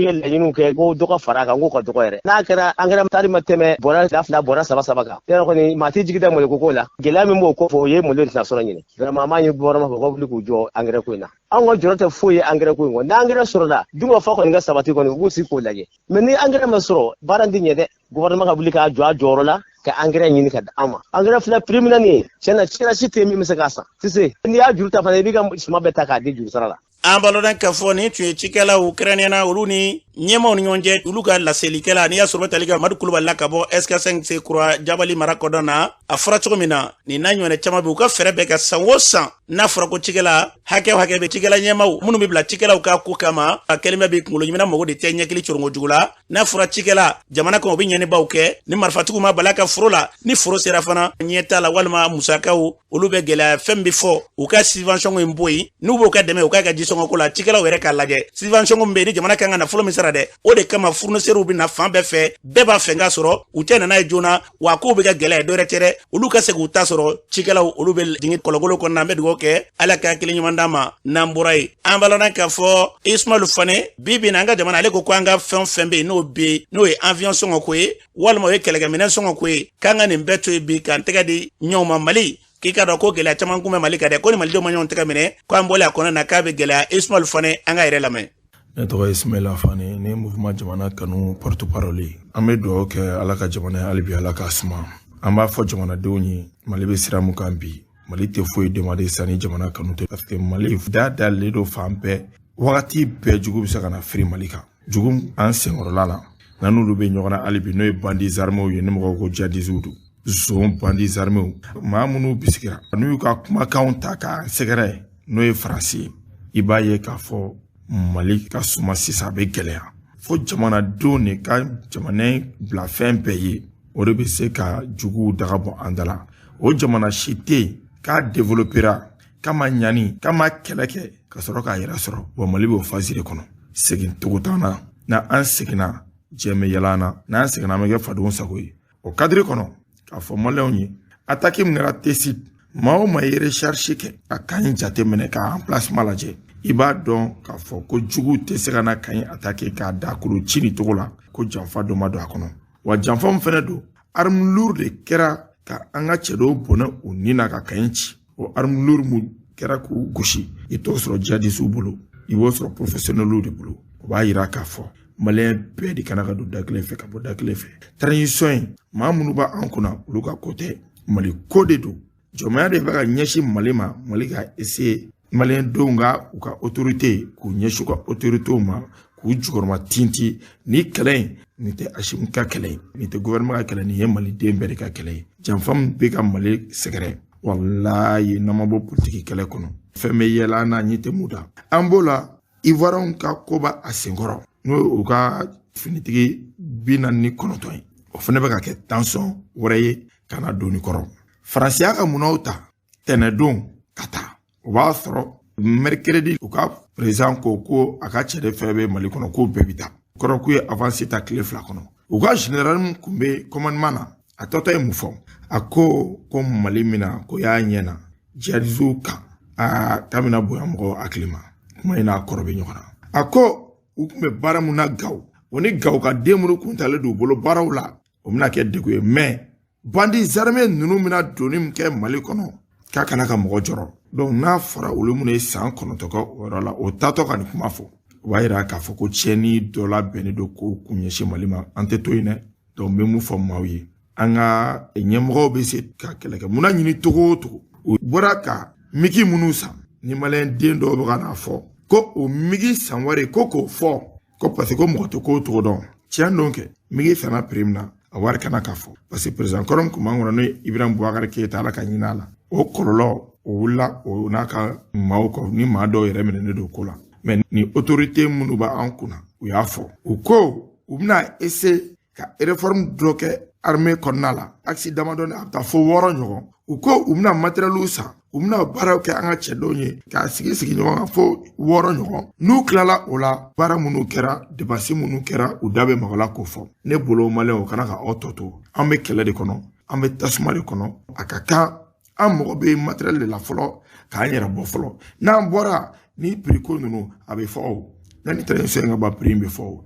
ye laɲiniw kɛ ko dɔ ka fara a kan, k'o ka dɔgɔ yɛrɛ. N'a kɛra angɛrɛ tari ma tɛmɛ bɔrɛ fila fila, bɔrɛ saba saba kan, yɔrɔ kɔni maa t'i jigi da malo ko la. Gɛlɛya min b'o kɔfɛ, o ye malo tɛna sɔrɔ ɲinɛ. Vraiment, an b'a ɲini gouvernement fɛ, u ka wuli k'u jɔ angɛrɛ ko in na. Anw ka jɔrɔ tɛ foyi ye angɛrɛ ko in kɔ. N'angɛrɛ sɔrɔla, dunkafa kɔni ka sabati kɔni, u b'u sigi k'o lajɛ. Mais ni angɛrɛ ma sɔrɔ, baara in tɛ ɲɛ dɛ. Gouvernement ka wuli k'a jɔ a jɔyɔrɔ la ka angɛrɛ ɲini ka di an ma. Angɛrɛ filɛ prix min na nin ye, tiɲɛ na, cikɛla si tɛ yen min bɛ se k'a san. Tɛ se. N'i y'a juru ta fana, i b'i ka suman bɛɛ ta k'a di juru sara la. An b'a lɔn k'a fɔ nin tun ye cikɛlaw, kɛrɛnkɛrɛnnenya na olu ni ɲɛmaaw ni ɲɔgɔn cɛ, olu ka laselikɛla, n'i y'a sɔrɔ bɛ tali kɛ Madu Kulubali la ka bɔ SK5 Sekura Jabali mara kɔnɔna na. A fɔra cogo min na, nin n'a ɲɔgɔnna caman bɛ, u ka fɛɛrɛ bɛɛ kɛ. San o san, n'a fɔra ko cikɛla hakɛ o hakɛ bɛ, cikɛla ɲɛmaaw minnu bɛ bila cikɛlaw ka ko kama, a kɛlen bɛ bi kunkolo ɲimina mago de tɛ ɲɛkili coronko jugu la. N'a fɔra cikɛla jamana kɔnɔ, u bɛ ɲɛnibaw kɛ ni marifatigiw ma bala ka foro la. Ni foro sera fana, ɲɛ t'a la walima musakaw olu bɛ gɛlɛya. Fɛn bɛ fɔ u ka subvention in bɔ yen, n'u b'o ka dɛmɛ, u k'a ka jisɔngɔ ko la. Cikɛlaw yɛrɛ k'a lajɛ, subvention min bɛ yen ni jamana kan ka nafolo min sara dɛ, o de kama fournisseurs bɛ na fan bɛɛ fɛ, bɛɛ b'a fɛ k'a sɔrɔ, u tɛ nana ye joona, wa kow bɛ ka gɛlɛya. Dɔwɛrɛ tɛ dɛ, olu ka se k'u ta sɔrɔ. Cikɛlaw olu bɛ jigin kɔlɔnkolo kɔnɔna. An bɛ dugawu kɛ, Ala ka hakili ɲuman d'an ma. N'an bɔra yen, an b'a lɔn k'a fɔ Ismaël Fane, bi bi in na, an ka jamana, ale ko ko an ka fɛn o fɛn bɛ yen, n'o bɛ yen, n'o ye avion sɔngɔ ko ye walima o ye kɛlɛkɛminɛn sɔngɔ ko ye, k'an ka nin bɛɛ to yen bi k'an tɛgɛ di ɲɔgɔn ma. Mali k'i ka dɔn ko gɛlɛya caman kun bɛ Mali kan dɛ, ko ni malidenw ma ɲɔgɔn tɛgɛ minɛ, ko an bɔlen a kɔnɔ na, k'a bɛ gɛlɛya. Ismaël Fane, an ka yɛrɛ lamɛn. Ne tɔgɔ ye Ismaila Fane, ne ye mouvement Jamana Kanu porte parole ye. An bɛ dugawu kɛ Ala ka jamana ye, hali bi Ala k'a suma. An b'a fɔ jamanadenw ye, Mali bɛ sira mun kan bi, Mali tɛ foyi demande sisan ni jamana kanu tɛ, parce que Mali da dalen don fan bɛɛ. Wagati bɛɛ jugu bɛ se ka na firi Mali kan. Jugu an senkɔrɔla la, n'an n'olu bɛ ɲɔgɔn na hali bi, n'o ye bandits armés ye, ni mɔgɔw ko djihadistes don, zon bandits armés, maa minnu bisigira n'u y'u ka kumakanw ta k'an sɛgɛrɛ, n'o ye Faransi ye, i b'a ye k'a fɔ Mali ka suma sisan a bɛ gɛlɛya. Fo jamanadenw de ka jamana bila fɛn bɛɛ ye, o de bɛ se ka juguw daga bɔ an da la. O jamana si tɛ yen k'a développera k'a ma ɲani, k'a ma kɛlɛ kɛ ka sɔrɔ k'a yɛrɛ sɔrɔ. Bon, Mali b'o phase de kɔnɔ. Segin cogo t'an na. N'an seginna, diɲɛ bɛ yɛlɛ an na. N'an seginna, an bɛ kɛ fadenw sago ye. O cadre kɔnɔ, k'a fɔ Maliyɛnw ye, attaque min kɛra Tessit, maa o maa ye recherche kɛ ka camp in jateminɛ, ka emplacement lajɛ, i b'a dɔn k'a fɔ ko juguw tɛ se ka na camp in attaquer k'a dakolo ci nin cogo la ko janfa dɔ ma don a kɔnɔ. Wa janfa min fɛnɛ don, arme lourde de kɛra ka an ka cɛ dɔw bɔnɛ u ni na ka camp in ci. O arme lourde mun kɛra k'u gosi, i t'o sɔrɔ jihadisiw bolo, i b'o sɔrɔ professionnels de bolo. O b'a yira k'a fɔ Maliyɛn bɛɛ de kana ka don da kelen fɛ ka bɔ da kelen fɛ. Transition in, maa minnu b'an kunna, olu ka ko tɛ, Mali ko de don. Jɔnmaya de bɛ ka ɲɛsin Mali ma. Mali ka essayer Maliyɛn denw ka u ka autorité, k'u ɲɛsin u ka autoritéw ma, k'u jukɔrɔma tinti. Ni kɛlɛ in, nin tɛ Assimi ka kɛlɛ ye, nin tɛ gouvernement ka kɛlɛ, nin ye Maliden bɛɛ de ka kɛlɛ ye. Janfa min bɛ ka Mali sɛgɛrɛ, walayi, n'an ma bɔ politiki kɛlɛ kɔnɔ, fɛn bɛ yɛlɛ an na, ɲɛ tɛ mun da. An b'o la, Ivoiriyɛnw ka ko b'a a senkɔrɔ, n'o ye u ka finitigi 49 ye. O fana bɛ ka kɛ tension wɛrɛ ye ka na don nin kɔrɔ. Faransi y'a ka minɛnw ta tɛnɛdon ka taa, o b'a sɔrɔ mercredi u ka président ko ko a ka cɛden fɛn bɛ Mali kɔnɔ, k'o bɛɛ bɛ taa. Kɔrɔ k'u ye avance ta tile 2 kɔnɔ. U ka général min tun bɛ commandement na, a tɔtɔ ye mun fɔ? A ko ko Mali mina ko y'a ɲɛ na jihadisiw kan, aa, k'a bɛna bonya mɔgɔw hakili ma. Kuma in n'a kɔrɔ bɛ ɲɔgɔn na. A ko u tun bɛ baara mun na Gawo, o ni Gawo ka den minnu kun talen don u bolo baaraw la, o bɛna kɛ degun ye. Mais bandits armés ninnu bɛna donni min kɛ Mali kɔnɔ, k'a kana ka mɔgɔ jɔrɔ. Donc n'a fɔra olu minnu ye san 9 kɛ o yɔrɔ la, o taatɔ ka nin kuma fɔ, o b'a yira k'a fɔ ko tiɲɛni dɔ labɛnnen don k'o kun ɲɛsin Mali ma. An tɛ to yen dɛ. Donc n bɛ mun fɔ maaw ye? An ka ɲɛmɔgɔw bɛ se ka kɛlɛkɛ munna ɲini cogo o cogo. U bɔra ka MiG minnu san, ni Maliyɛn den dɔw bɛ ka n'a fɔ ko o MiG san wari, ko k'o fɔ ko parce que ko mɔgɔ tɛ kow cogo dɔn. Tiɲɛ don kɛ, MiG sanna prix min na, a wari kana ka fɔ, parce que président kɔrɔ min tun b'an kɔnɔ, n'o ye Ibrahim Boubacar Keïta, Ala ka ɲin'a la, o kɔlɔlɔ o wulila o n'a ka maaw kɔ, ni maa dɔw yɛrɛ minɛnen don ko la. Mais ni autorité minnu b'an kunna, u y'a fɔ, u ko u bɛna essayer ka réforme dɔ kɛ armée kɔnɔna la, axe damadɔni, a bɛ taa fo 6 ɲɔgɔn. U ko u bɛna matériel san, u bɛna baaraw kɛ an ka cɛdenw ye k'a sigi sigi ɲɔgɔn kan fo 6 ɲɔgɔn. N'u tilala o la, baara minnu kɛra, dépense minnu kɛra, u da bɛ maga la k'o fɔ. Ne bolo, Maliyɛnw, o kana ka aw tɔ to. An bɛ kɛlɛ de kɔnɔ, an bɛ tasuma de kɔnɔ. A ka kan an mago bɛ matériel de la fɔlɔ k'an yɛrɛ bɔ fɔlɔ. N'an bɔra ni prix ko ninnu, a bɛ fɔ o yanni transition in ka ban, prix in bɛ fɔ o.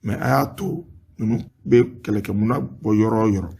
Mais a y'a to ninnu bɛ kɛlɛkɛmuna bɔ yɔrɔ o yɔrɔ,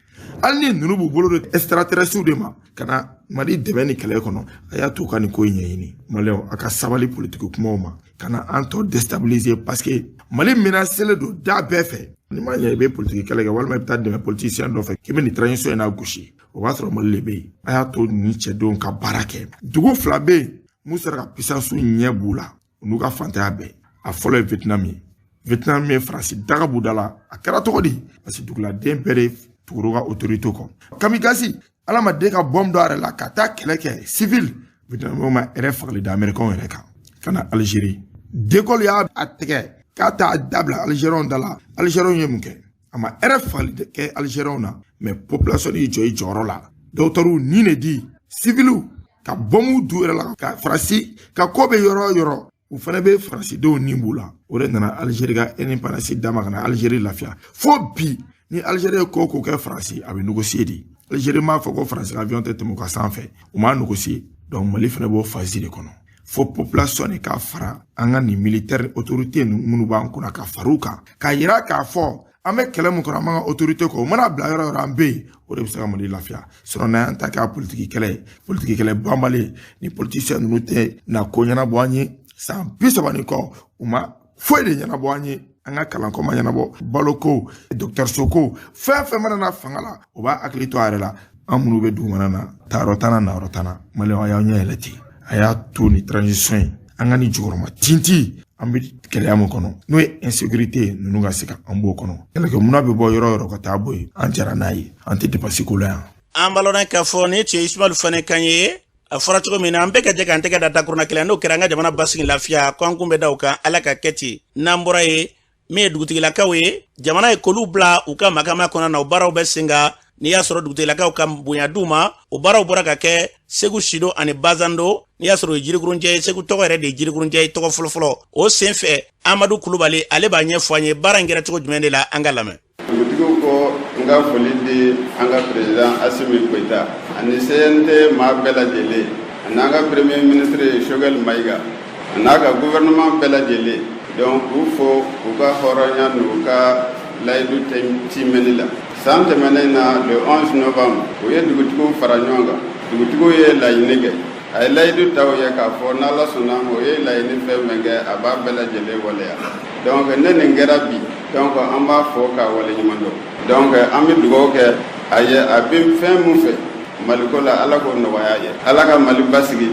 hali ni ninnu b'u bolo don extraterrestres de ma ka na Mali dɛmɛ ni kɛlɛ kɔnɔ, a y'a to u ka nin ko in ɲɛɲini. Maliyɛnw, a ka sabali politiki kumaw ma ka na an tɔ déstabiliser, parce que Mali menacelen don da bɛɛ fɛ. Ni ma ɲɛ i bɛ politiki kɛlɛ kɛ, walima i bɛ taa dɛmɛ politicien dɔ fɛ k'i bɛ nin transition in na gosi, o b'a sɔrɔ Mali de bɛ yen. A y'a to nin cɛdenw ka baara kɛ. Dugu 2 bɛ yen mun sera ka puissance ɲɛ b'u la, u n'u ka fantanya bɛɛ. A fɔlɔ ye Vietnam ye. Vietnam ye Faransi daga b'u da la. A kɛra cogo di? Parce que duguladen bɛɛ de tugura ka autorité kɔ. Kamikaze, ala ma den ka bɔm dɔ yɛrɛ la ka taa kɛlɛ kɛ civil, Vietnam ma yɛrɛ fagali da Américain yɛrɛ kan. Ka na Algérie, De Gaulle y'a tigɛ k'a t'a dabila Algériens da la. Algériens ye mun kɛ? A ma yɛrɛ fagali kɛ Algériens na, mais population y'i jɔ i jɔyɔrɔ la. Dɔw taar'u ni de di civiliw ka bɔnmu du yɛrɛ la ka Faransi ka ko bɛ yɔrɔ o yɔrɔ, u fana bɛ Faransidenw ni b'u la. O de nana Algérie ka indépendance d'a ma, ka na Algérie lafiya. Fo bi, ni Algérie ye ko ko kɛ Faransi, a bɛ négocier de. Algérie m'a fɔ ko Faransi ka avion tɛ tɛmɛ u ka sanfɛ, u m'a négocier. Donc Mali fana b'o phase de kɔnɔ. Fo population de ka fara an ka nin militaire autorité minnu b'an kunna, ka far'u kan, k'a yira k'a fɔ an bɛ kɛlɛ mun kɔnɔ, an b'an ka autorité kɔ. U mana bila yɔrɔ o yɔrɔ, an bɛ yen. O de bɛ se ka Mali lafiya. Sinon n'an ta kɛ politiki kɛlɛ ye, politiki kɛlɛ banbali, ni politicien ninnu tɛ na ko ɲɛnabɔ an ye. San 30 ni kɔ, u ma foyi de ɲɛnabɔ an ye. An ka kalanko ma ɲɛnabɔ, baloko, dɔgɔtɔrɔso ko, fɛn fɛn mana na fanga la, o b'a hakili to a yɛrɛ la. An minnu bɛ dugumana na, taayɔrɔ t'an na, nayɔrɔ t'an na. Maliyɛnw, a y'aw ɲɛ yɛlɛ ten. A y'a to ni transition ye, an ka nin jukɔrɔma tinti. An bɛ gɛlɛya min kɔnɔ, n'o ye insécurité ye, ninnu ka se ka an b'o kɔnɔ. Kɛlɛkɛmuna bɛ bɔ yɔrɔ o yɔrɔ ka taa bɔ yen, an jara n'a ye, an tɛ dépense ko la yan. An balona k'a fɔ nin tun ye Ismaël Fane kan ye. A fɔra cogo min na, an bɛɛ ka jɛ k'an tɛgɛ da dakurunna kelen, n'o kɛra an ka jamana basigi, lafiya ko an kun bɛ da o kan. Ala ka kɛ ten. N'an bɔra yen, Min ye dugutigilakaw ye, jamana ye k'olu bila u ka makama kɔnɔ na, o baaraw bɛ sen kan. N'i y'a sɔrɔ dugutigilakaw ka bonya d'u ma, o baaraw bɔra ka kɛ Segu Sido ani Bazando. N'i y'a sɔrɔ o ye Jirikurunjɛ ye, Segu tɔgɔ yɛrɛ de ye Jirikurunjɛ ye tɔgɔ fɔlɔfɔlɔ. O sen fɛ, Amadu Kulubali, ale b'a ɲɛfɔ an ye baara in kɛra cogo jumɛn de la. An ka lamɛn. Dugutigiw ko n ka foli di an ka président Asimi Goyita ani CNT maa bɛɛ lajɛlen, ani an ka premier ministre Choguel Mayiga, a n'a ka gouvernement bɛɛ lajɛlen. Donc k'u fo u ka hɔrɔnya n'u ka layidu timɛni la. San tɛmɛnen na, le 11 novembre, u ye dugutigiw fara ɲɔgɔn kan. Dugutigiw ye laɲini kɛ, a ye layidu ta u ye k'a fɔ n'Ala sɔnna ma, o ye laɲini fɛn fɛn kɛ, a b'a bɛɛ lajɛlen waleya. Donc ne nin kɛra bi, donc an b'a fɔ k'a waleɲuman dɔn. Donc an bɛ dugawu kɛ a ye, a bɛ fɛn mun fɛ Maliko la, Ala k'o nɔgɔya ye, Ala ka Mali basigi,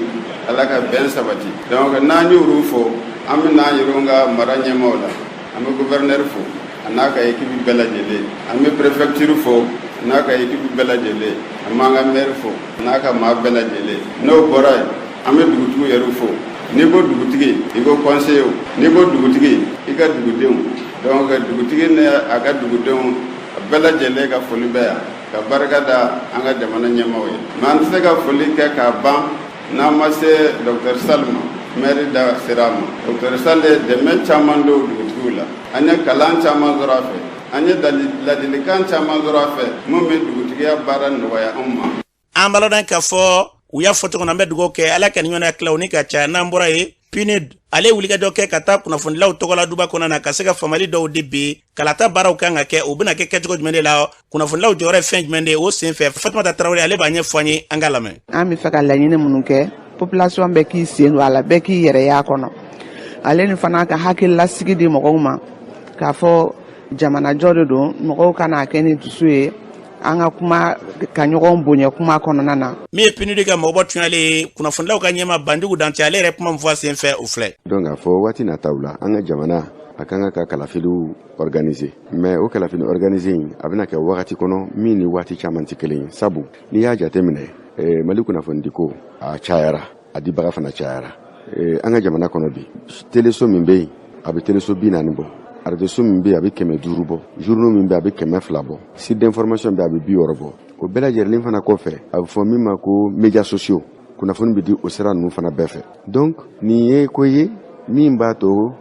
Ala ka bɛn sabati. Donc n'an y'olu fo, an bɛ n'an yɛrɛ ka mara ɲɛmaaw la. An bɛ gouverneur fo a n'a ka équipe bɛɛ lajɛlen, an bɛ préfecture fo a n'a ka équipe bɛɛ lajɛlen, an b'an ka maire fo a n'a ka maa bɛɛ lajɛlen. N'o bɔra yen, an bɛ dugutigiw yɛrɛ fo. N'i ko dugutigi, i ko conseiller, n'i ko dugutigi, i ka dugudenw. Donc dugutigi ni a ka dugudenw, a bɛɛ lajɛlen ka foli bɛ yan, ka barika da an ka jamana ɲɛmaaw ye. Mais an tɛ se ka foli kɛ k'a ban n'an ma se docteur Sall ma. Maire da sera a ma. Docteur Sall ye dɛmɛ caman don dugutigiw la. An ye kalan caman sɔrɔ a fɛ, an ye ladilikan caman sɔrɔ a fɛ mun bɛ dugutigiya baara nɔgɔya anw ma. An b'a lɔn k'a fɔ u y'a fɔ cogo min na, an bɛ dugawu kɛ, Ala ka nin ɲɔgɔnna tilaw ni ka caya. N'an bɔra yen, PNUD ale ye wulikajɔ kɛ ka taa kunnafonidilaw tɔgɔla duba kɔnɔ na, ka se ka faamali dɔw di bi kalata baaraw kan ka kɛ, u bɛna kɛ kɛcogo jumɛn de la, kunnafonidilaw jɔyɔrɔ ye fɛn jumɛn de ye. O sen fɛ, Fatumata Tarawele, ale b'a ɲɛfɔ an ye. An ka lamɛn. An bɛ fɛ ka laɲini minnu kɛ, population bɛɛ k'i sen don a la, bɛɛ k'i yɛrɛ y'a kɔnɔ. Ale ni fana ka hakililasigi di mɔgɔw ma k'a fɔ jamanajɔ de don, mɔgɔw ka n'a kɛ ni dusu ye, an ka kuma ka ɲɔgɔn bonya kuma kɔnɔna na. Min ye PNUD ka mɔgɔbɔ tunyale ye, kunnafonidilaw ka ɲɛma Banjugu Dante, ale yɛrɛ kuma min fɔ a sen fɛ, o filɛ. Donc k'a fɔ waati nataw la, an ka jamana a kan ka kalafiliw organiser, mais o kalafili organiser in, a bɛna kɛ wagati kɔnɔ min ni waati caman tɛ kelen ye. Sabu n'i y'a jateminɛ, Mali kunnafonidiko a cayara, a dibaga fana cayara. An ka jamana kɔnɔ bi, teleso min bɛ yen, a bɛ teleso 40 bɔ, arajoso min bɛ yen, a bɛ 500 bɔ, journaux min bɛ yen, a bɛ 200 bɔ, site d'information bɛ yen, a bɛ 60 bɔ. O bɛɛ lajɛlen fana kɔfɛ, a bɛ fɔ min ma ko médias sociaux, kunnafoni bɛ di o sira ninnu fana bɛɛ fɛ. Donc nin ye ko ye min b'a to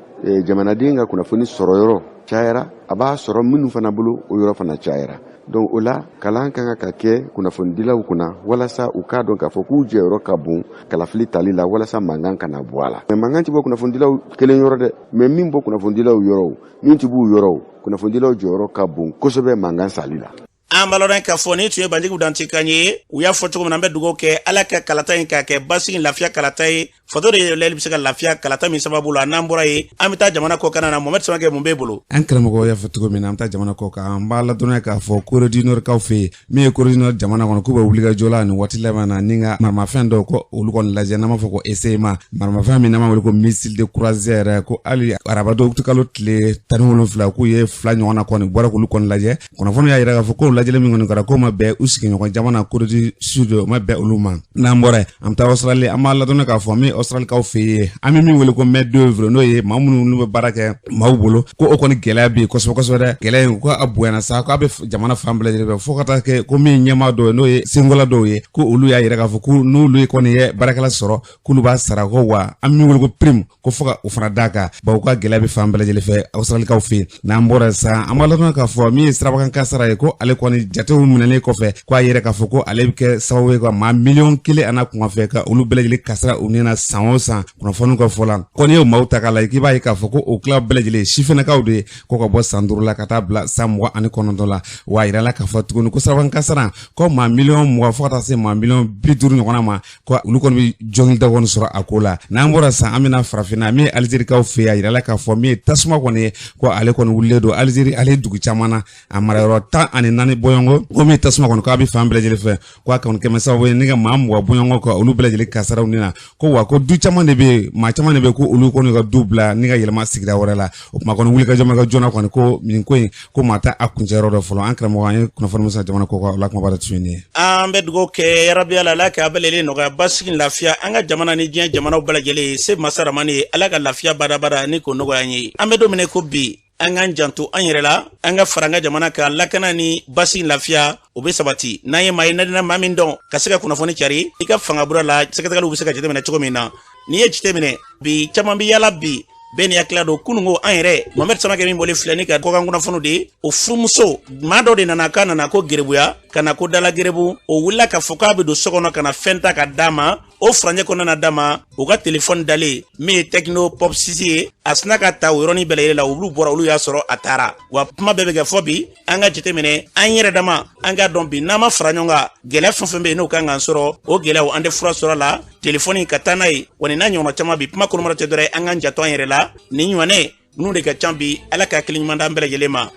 jamanaden ka kunnafoni sɔrɔ yɔrɔ cayara, a b'a sɔrɔ minnu fana bolo, o yɔrɔ fana cayara. Donc o la, kalan ka kan ka kɛ kunnafonidilaw kunna walasa u k'a dɔn k'a fɔ k'u jɔyɔrɔ ka bon kalafili tali la, walasa mankan kana bɔ a la. Mais mankan tɛ bɔ kunnafonidilaw kelen yɔrɔ dɛ, mais min bɔ kunnafonidilaw yɔrɔ, min tɛ b'u yɔrɔ, kunnafonidilaw jɔyɔrɔ ka bon kosɛbɛ mankan sali la. An b'a lɔn k'a fɔ nin tun ye Banjugu Dante kan ye. U y'a fɔ cogo min na, an bɛ dugawu kɛ, Ala ka kalata in k'a kɛ basigi, lafiya kalata ye, faso de yɛrɛ bɛ se ka lafiya kalata min sababu la. N'an bɔra yen, an bɛ taa jamana kɔkan na. Mohamed Samakɛ, mun b'e bolo? An karamɔgɔ y'a fɔ cogo min na, an bɛ taa jamana kɔ kan. An b'a ladɔnniya k'a fɔ Corée du Nord kaw fɛ yen, min ye Corée du Nord jamana kɔnɔ, k'u bɛ wulikajɔ la nin waati laban na ni ka maramafɛn dɔw ko olu kɔni lajɛ, n'an b'a fɔ ko ECMA, maramafɛn min n'an b'a wele ko missile de croisière, ko hali arabadon kalo tile 17, k'u ye fila ɲɔgɔn na kɔni bɔra k'olu kɔni lajɛ. Kunnafoni y'a yira k'a fɔ ko lajɛli min kɔni kɛra, k'o ma bɛn u sigiɲɔgɔn jamana Corée du Sud, o ma bɛn olu ma. N'an bɔra yen, an bɛ taa Australie. An b'a ladɔnniya k'a fɔ min Australikaw fɛ yen, an bɛ min wele ko main d'œuvre, n'o ye maa minnu n'u bɛ baara kɛ maaw bolo, ko o kɔni gɛlɛya bɛ yen kosɛbɛ kosɛbɛ dɛ. Gɛlɛya in, ko a bonyana sa, k'a bɛ jamana fan bɛɛ lajɛlen fɛ, fo ka taa kɛ ko min ɲɛmaa dɔw ye, n'o ye senkola dɔw ye, ko olu y'a yira k'a fɔ ko n'olu kɔni ye baarakɛla sɔrɔ, k'olu b'a sara, ko wa an bɛ min wele ko prime, ko fo ka o fana d'a kan, bawo ka gɛlɛya bɛ fan bɛɛ lajɛlen fɛ Australikaw fɛ yen. N'an bɔra sisan, an b'a ladɔn k'a fɔ min ye sirabakan kasara ye, ko ale kɔni jatew minɛnen kɔfɛ, ko a yɛrɛ k'a fɔ ko ale bɛ kɛ sababu ye ka maa 1,1 miliyɔn a n'a kunkanfɛ ka olu bɛɛ lajɛlen kasara u ɲɛna san o san. Kunnafoniw ka fɔ la ko n'i ye maaw ta k'a lajɛ, k'i b'a ye k'a fɔ ko o tila bɛɛ lajɛlen sifinnakaw de ye, ko ka bɔ san 5 la ka taa bila san 29 la. Wa a yirala k'a fɔ tuguni ko sirabakan kasara ko maa 20 miliyɔn fo ka taa se maa 50 miliyɔn ɲɔgɔnna ma, ko olu kɔni bɛ jɔngili kɔni sɔrɔ a ko la. N'an bɔra sisan, an bɛna farafinna, min ye Alizerikaw fɛ yen. A yirala k'a fɔ min ye tasuma kɔni ye, ko ale kɔni wulilen don Alizeri ale dugu caman na, a marayɔrɔ 14 bɔɲɔgɔnko, ko min ye tasuma kɔni k'a bɛ fan bɛɛ lajɛlen fɛ, ko a kɔni kɛmɛ sababu ye ni ka maa 20 bɔɲɔgɔnko ka olu bɛɛ lajɛlen kasaraw ni na, ko wa ko du caman de bɛ yen, maa caman de bɛ yen, ko olu kɔni ka du bila ni ka yɛlɛma sigida wɛrɛ la. O kuma kɔni wulikajɔ ma kɛ joona kɔni, ko nin ko in ko maa t'a a kuncɛ yɔrɔ dɔ fɔlɔ. An karamɔgɔ, an ye kunnafoni min sɔrɔ jamana kɔ kan, o la kumaba de tun ye nin ye. An bɛ dugawu kɛ yarabi Ala, Ala k'a bɛɛ lajɛlen nɔgɔya, basigi, lafiya an ka jamana ni diɲɛ jamanaw bɛɛ lajɛlen ye. Se masa Ramani ye, Ala ka lafiya badabada ni k'o nɔgɔya an ye. An bɛ don min na ko bi. An k'an janto an yɛrɛ la, an ka fara an ka jamana kan. Lakana ni basi, lafiya, o bɛ sabati n'an ye maa ye nadina maa min dɔn ka se ka kunnafoni cari i ka fangabura la. Sɛgɛsɛgɛliw bɛ se ka jateminɛ cogo min na, n'i ye jateminɛ bi, caman bɛ yala bi, bɛɛ ni hakilila don. Kununko an yɛrɛ Mohamɛd Samakɛ min bɔlen filɛ ni ka kɔkan kunnafoniw de, o furumuso maa dɔ de nana k'a nana ko gerebuya ka na ko dala gerebu. O wulila k'a fɔ k'a bɛ don so kɔnɔ ka na fɛn ta ka d'a ma. O furancɛ kɔnɔna na d'a ma, o ka telefɔni dalen min ye Tecno Pop 6 ye, a sina ka ta o yɔrɔnin bɛɛ lajɛlen la. Olu bɔra, olu y'a sɔrɔ a taara. Wa kuma bɛɛ bɛ kɛ fɔ bi, an ka jateminɛ an yɛrɛ dama, an k'a dɔn bi, n'an ma fara ɲɔgɔn kan, gɛlɛya fɛn fɛn bɛ yen n'o kan k'an sɔrɔ, o gɛlɛyaw, an tɛ fura sɔrɔ a la. Telefɔni ka taa n'a ye, wa nin n'a ɲɔgɔnna caman bi, kuma kɔnɔmara tɛ dɔrɔn ye, an k'an janto an yɛrɛ la. Nin ɲɔgɔnɛ ninnu de ka ca bi. Ala ka hakili ɲuman d'an bɛɛ lajɛlen ma.